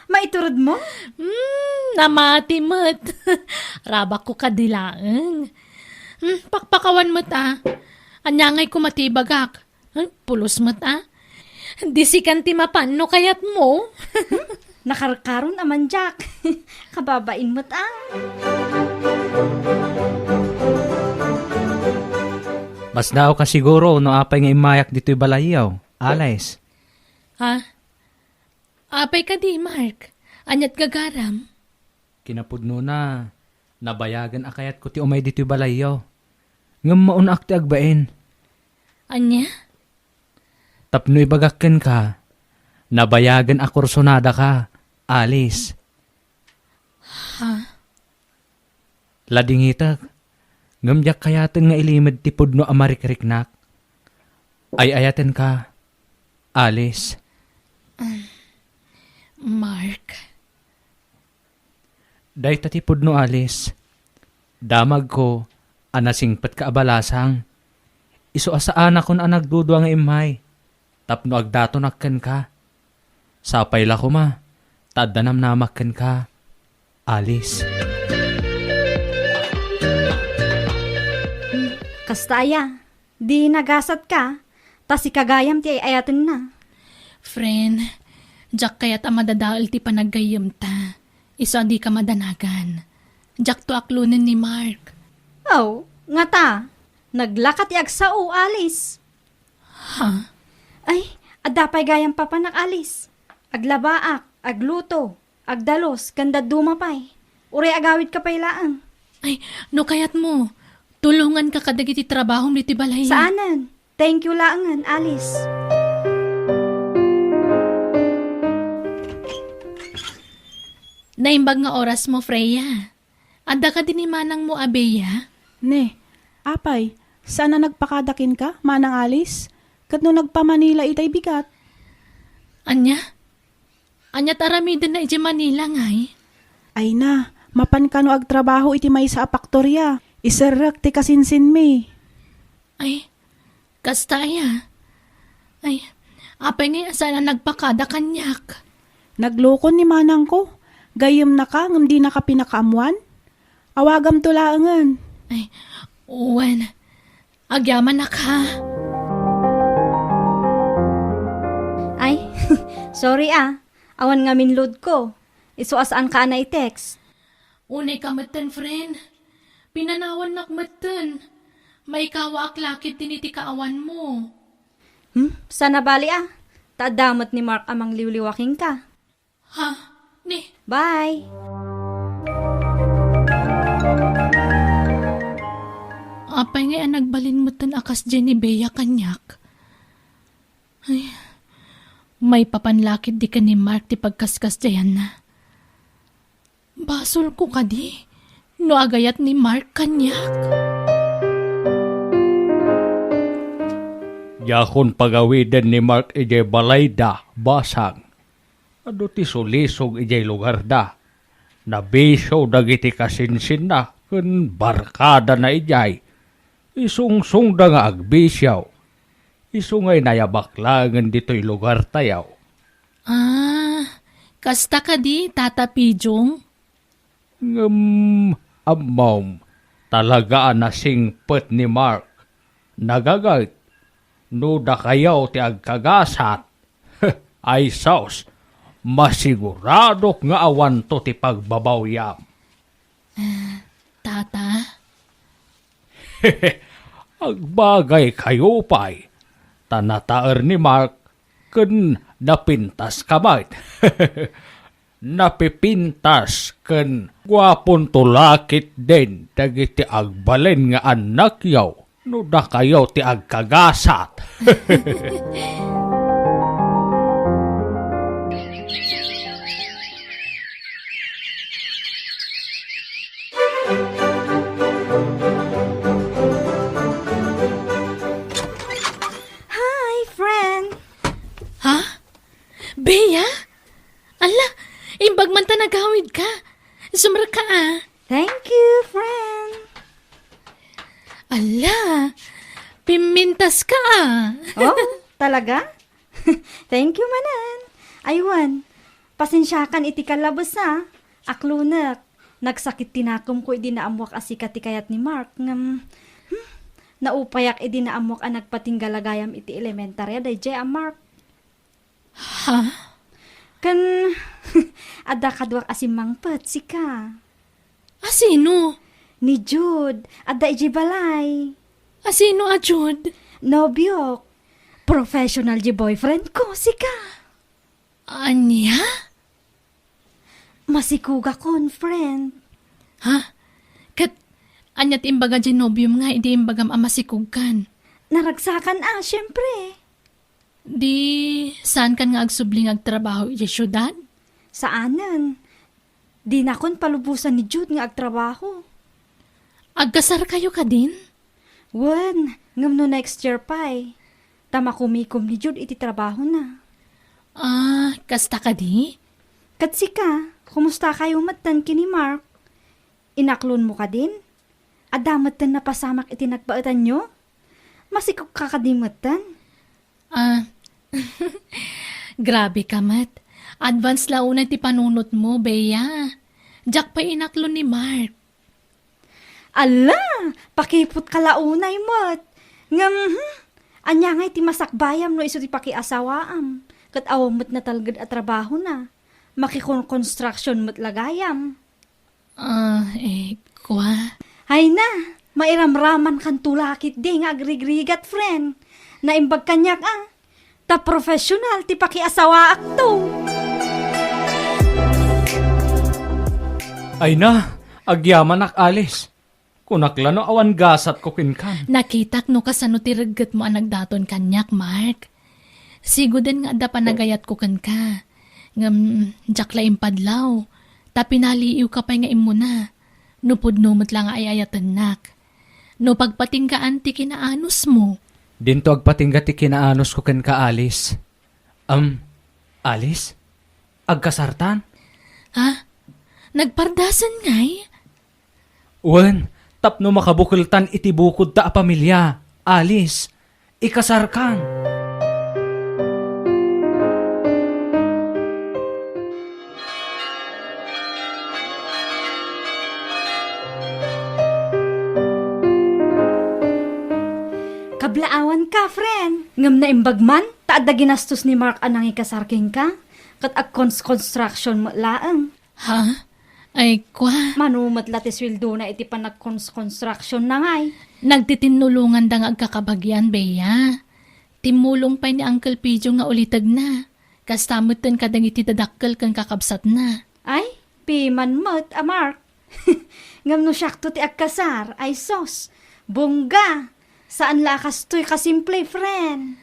Maituredmo? Hmm, namati met. Rabakko kadi laeng. Hmm, pakpakawan met a. Ania ngay koma ti ibagak? Hmm, pulos met a. Di sikan ti mapan no kayatmo. Hmm, nakarkaron a man, Jack. Kababain met a. Mas daawka siguro no apay nga immayak ditoy balayyo, Alice. Ha? Apay kadi, Mark? Aniat gagaram? Kinapudnona, nabayagen a kayatko ti umay ditoy balayyo. Ngem maunnak ti agbain. Ania? Tapno ibagak kenka, nabayagen a kursunadaka, Alice. Ha? Ladingitek, ngem diak kayaten nga ilimed ti pudno a marikriknak. Ay-ayatenka, Alice. Um, Mark. Dayta ti pudno, Alice. Damagko a nasingpetka a balasang. Isu a saanakon a nagdudua nga immay tapno agdatonak kenka. Sapay la koma ta adda namnamak kenka, Alice. Kasta aya, di nagasatka, ta sika gayam ti ay-ayatenna. Friend, diak kayat a madadael ti panaggayyemta. Isu a dika madanagan. Diakto aklonen ni Mark. Aw, ngata, naglaka ti agsao, Alice. Ha? Ay, adda pay gayam papanak, Alice. Aglabaak, agluto, agdalus, ken dadduma pay. Uray agawidka pay laeng. Ay, no kayatmo, tulonganka kadagiti trabahom ditoy balay. Saanen. Thank you laengen, Alice. Naimbag nga orasmo, Freya. Adda kadi ni manangmo a Bea? Ne, apay, saan a nagpakada kenka, Manang Alice? Ket no nagpa-Manila itay bigat? Ania? Aniat aramidenna idiay Manila ngay? Ay na, mapan kano agtrabaho iti maysa a paktoria. Iserrek ti kasinsinmi. Ay, kasta aya? Ay, apay ngay a saan a nagpakada kaniak? Naglukon ni manangko. Gayyemnaka ngem dinaka pinakaammoan? Awagamto laengen. Ay, wen. Agyamanak, ha? Ay, sorry a. Awan ngamin load ko. Isu a saanka a nai-text. Unay ka metten, friend. Pinanawannak metten. Maikawaak la ketdin iti kaawanmo. Hmm? Saan a bali a. Ta adda met ni Mark a mangliwliwa kenka. Ha? Ni? Bye! Apay ngay a nagbalin metten a kasdiay ni Bea kaniak? Ay, maipapan la ketdi ken ni Mark ti pagkaskasdiayanna. Basolko kadi no agayat ni Mark kaniak? Diakon pagawiden ni Mark idiay balayda, basang. Adu ti sulisog idiay lugarda. Nabisio dagiti kasinsinna ken barkadana idiay. Isungsongda nga agbisio. Isu nga inayabak laengen ditoy lugartayo. Ah, Kasta kadi, Tata Pijong? Ngem, ammom, talaga a nasingpet ni Mark. Nagaget, no dakayo ti agkagasat, ay sus, masiguradok nga awanto ti pagbabawyam. Tata? Agbagay kayo pay, ta nataer ni Mark ken napintas ka met. Napipintas ken guapon tulakit den dagiti agbalin nga annakyo no dakayo ti agkagasat. Hi, friend! Ha? Bea? Ala, imbag man ta nagawid ka. Sumrek ka, ah. Thank you, friend. Ala, pimintas ka, ah. Oh, talaga? Thank you manen. Aywan, pasensiakan iti kalabes, ah. Aklonek. Nagsakit ti nakemko idi naammoak a sika ti kayat ni Mark. Ngem, hmm, naupayak idi naammoak a nagpatingga la gayam iti elementarya daydiay a Mark. Ha? Ken, adda kaduak a simmangpet, sika. A sino? Ni Jude, adda idiay balay. A sino a Jude? Nobiok. Professional diay boyfriend ko, sika. Ania? Masikogakon, friend. Ha? Ket ania ti imbaga diay nobiom nga idi imbagam a masikogkan? Naragsakan a, siempre. Di, saankan nga agsubli nga agtrabaho idiay siudad? Saanen. Dinakon palubosan ni Jude nga agtrabaho. Agkasarkayo kadin? Wen, ngem no next year pay, ta makumikom ni Jude iti trabahona. Ah, kasta kadi? Ket sika, kumustakayo metten ken ni Mark? Inaklonmo kadin? Adda metten napasamak iti nagbaetanyo? Masikogka kadi metten? Ah, grabe ka met. Advance la unay ti panunotmo, Bea. Diak pay inaklon ni Mark. Ala, pakiputka la unay met. Ngem, hmm, ania ngay ti masakbayam no isu ti pakiasawaam? Ket awan met natalged a trabahona. Makikon-construction met la gayam. Ah, eh, kua? Ay na, mairamramankanto la ketdi nga agrigrigat, friend. Naimbag kaniak, ah. Ta professional ti pakiasawaakto. Ay na, agyamanak, Alice. Kunak la no awan gasatko kenkan. Nakitak no kasano ti reggetmo a nagdaton kaniak, Mark. Siguden nga adda panagayatko kenka. Ngem, diak la impadlaw. Ta pinaliiwka pay nga immuna. No pudno met la nga ay-ayatennak. No pagpatinggaan ti kinaanusmo. Dinto agpatingga ti kinaanosko kenka, Alice. Am, Alice? Agkasartan? Ha? Nagpardasan ngay? Wen, tapno makabukeltan iti bukodta a pamilia, Alice, ikasarkan. Kablaawanka, friend. Ngem naimbag man, ta adda ginastos ni Mark a nangikasar kenka, ket agcons-construction met laeng. Ha? Ay, kua. Mano met la ti sueldona iti panagcons-construction na ngay? Nagtitinnulonganda nga agkakabagian, Bea. Timmulong pay ni Uncle Pidio nga ulitegna. Kasta metten kadagiti dadakkel ken kakabsatna. Ay, piman met a Mark. Ngem no siakto ti agkasar, ay sos, bongga. Saan la a kastoy kasimple, friend.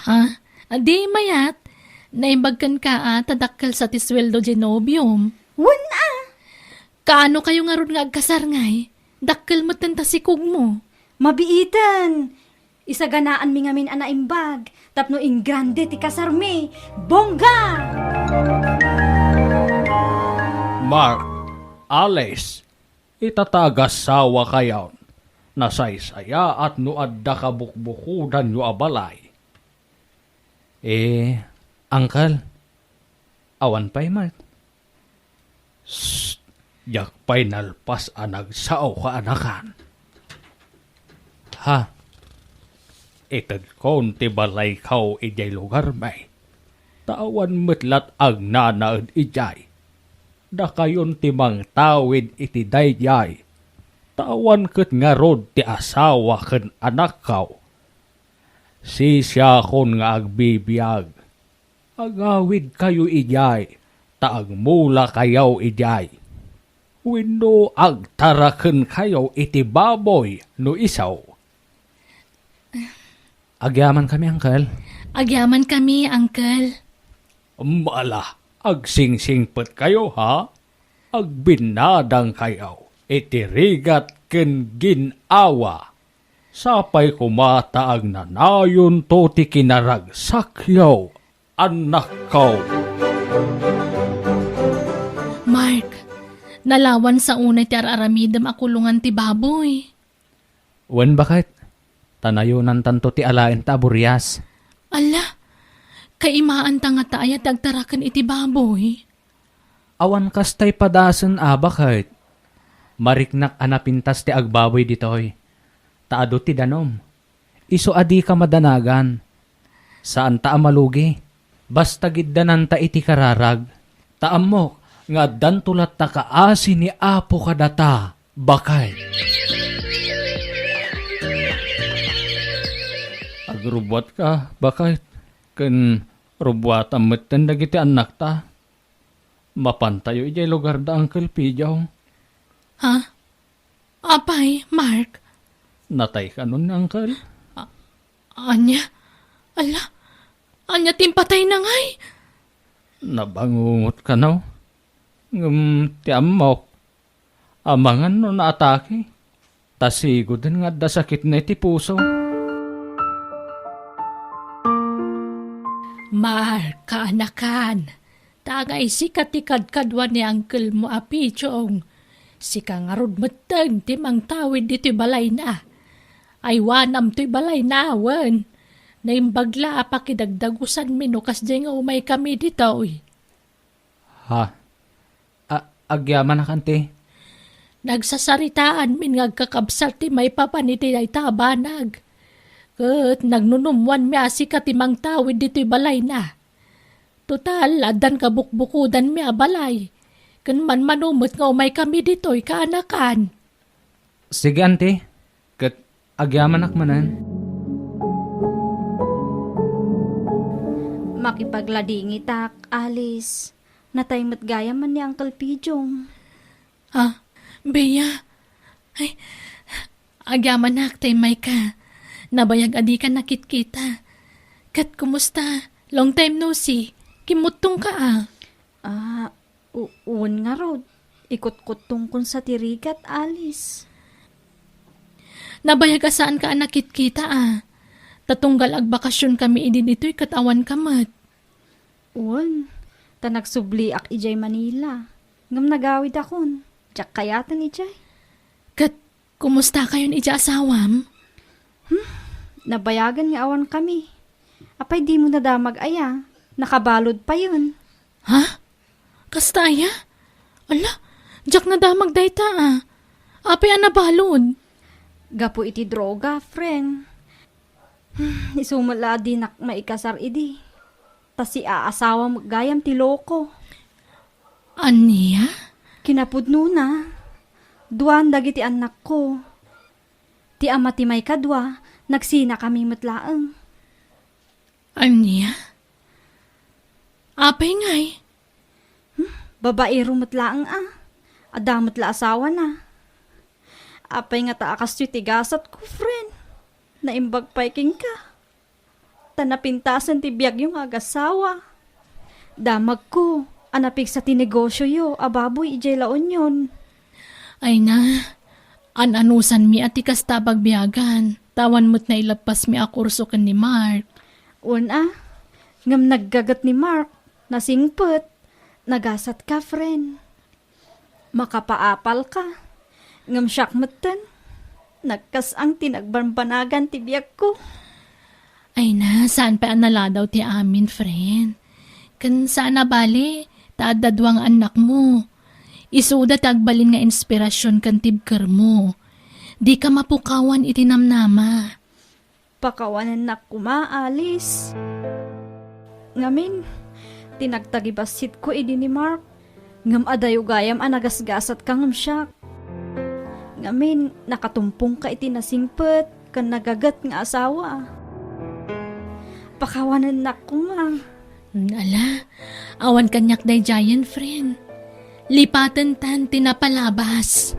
Ha? Di mayat? Naimbag kenka a ta dakkel sa ti sueldo diay nobiom. Wen a! Kaano kayo ngarud nga agkasar ngay? Dakkel metten ta sikogmo. Mabiiten! Isaganaanmi ngamin a naimbag tapno ingrande ti kasarmi. Bongga! Mark, Alice, ita ta agasawakayon, nasaysayaat no adda kabukbukodanyo a balay. Eh, Uncle, Awan pay met. Shh! Diak pay nalpas a nagsao, kaanakan. Ha? Itedkon ti balaykaw idiay lugarmi. Ta awan met lat agnanaed idiay. Dakayon ti mangtawid iti daydiay. Ta awan ket ngarud ti asawa ken anakkaw. Sisiakon nga agbibiag. Agawidkayo idiay, ta agmulakayo idiay. Wenno agtarakenkayo iti baboy no isu. Agyamankami, Uncle. Agyamankami, Uncle. Ala, agsingsingpetkayo, ha? Agbinnadangkayo iti rigat ken gin-awa. Sapay koma ta agnanayonto ti kinaragsakyo, annakko. Mark, nalawansa unay ti ar-aramidem a kulongan ti baboy. Wen, baket, ta nayonantanto ti alaenta a burias. Ala, kaimaanta ngata aya ti agtaraken iti baboy? Awan kastay padasen a, baket. Mariknak a napintas ti agbaboy ditoy. Ta adu ti danum. Isu a dika madanagan. Saanta a malugi. Basta giddananta iti kararag. Ta ammok nga addanto latta kaasi ni Apo kadata, baket. Agrubbuatka, baket, ken rubbuatam metten dagiti annakta. Mapantayo idiay lugar da Uncle Pijo. Ha? Apay, Mark? Natay kanon ni Uncle? A-, ania? Ala, ania ti impatayna ngay? Nabangungot kano? Ngem ti ammok, amangan no naatake. Ta sigoden nga adda sakitna iti puso. Mark, kaanakan, ta angay sika ti kadkadua ni uncle mo a Pichong, sika ngarud metten ti mangtawid ditoy balayna. Aywanam toy balayna, wen. Naimbag la a pakidagdagusanmi no kasdiay nga umaykami ditoy. Ha? A-, agyamanak, anti? Nagsasaritaanmin nga agkakabsat ti maipapan iti dayta a banag. Ket nagnunummoanmi a sika ti mangtawid ditoy balayna. Total, addan kabukbukodanmi a balay. Ken manmano met nga umaykami ditoy, kaanakan. Sige, anti. Ket agyamanak manen. Makipagladingitak, Alice. Natay met gayam ni Uncle Pijong. Ah, Bea. Ay, agyamanak, tay mayka. Nabayag a dika nakitkita. Ket kumusta? Long time no see. Kimmuttongka, a. Ah, u-, wen ngarud. Ikutkuttongkon sa ti rigat, Alice. Nabayag a saanka a nakitkita, a. Ta tunggal agbakasionkami idi ditoy ket awanka met. Wen, ta nagsubliak idiay Manila. Ngem nagawidakon. Diak kayaten idiay. Ket kumustakayon idiay asawam? Hmm, nabayagen nga awankami. Apay dimo nadamag aya? Nakabalud payen. Ha? Kasta aya? Ala, diak nadamag dayta, a. Apay a nabalud? Gapu iti droga, friend. Hmm, isu met la a dinak maikasar idi. Ta siaasawa met gayam ti loko. Ania? Kinapudnona, duan dagiti annakko. Ti ama ti maikadua, nagsinakami met laeng. Ania? Apay ngay? Hmm, babaero met laeng a. Adda met la asawana. Apay ngata a kastoy ti gasatko, friend? Naimbag pay kenka. Ta napintasen ti biagyo nga agasawa. Damagko a napigsa ti negosioyo a baboy idiay La Union. Ay na, an-anusanmi a ti kasta a bagbiagan, ta awan met nailappasmi a kurso ken ni Mark. Wen a, ngem naggaget ni Mark, nasingpet, nagasatka, friend. Makapaapalka. Ngem siak metten, nagkas-ang ti nagbanbanagan ti biagko. Ay na, saan pay a naladaw ti amin, friend. Ken saan a bale, ta adda dua nga annakmo. Isuda ti agbalin nga inspirasyon ken tibkermo. Dika mapukawan iti namnama. Pakawanennak koma, Alice. Ngamin, ti nagtagibassitko idi ni Mark, ngem adayo gayam a nagasgasatka ngem siak. Ngamin, nakatumpongka iti nasingpet ken nagaget nga asawa. Pakawanennak koma. Ala, awan kaniak daydiayen, friend. Lipatentan ti napalabas.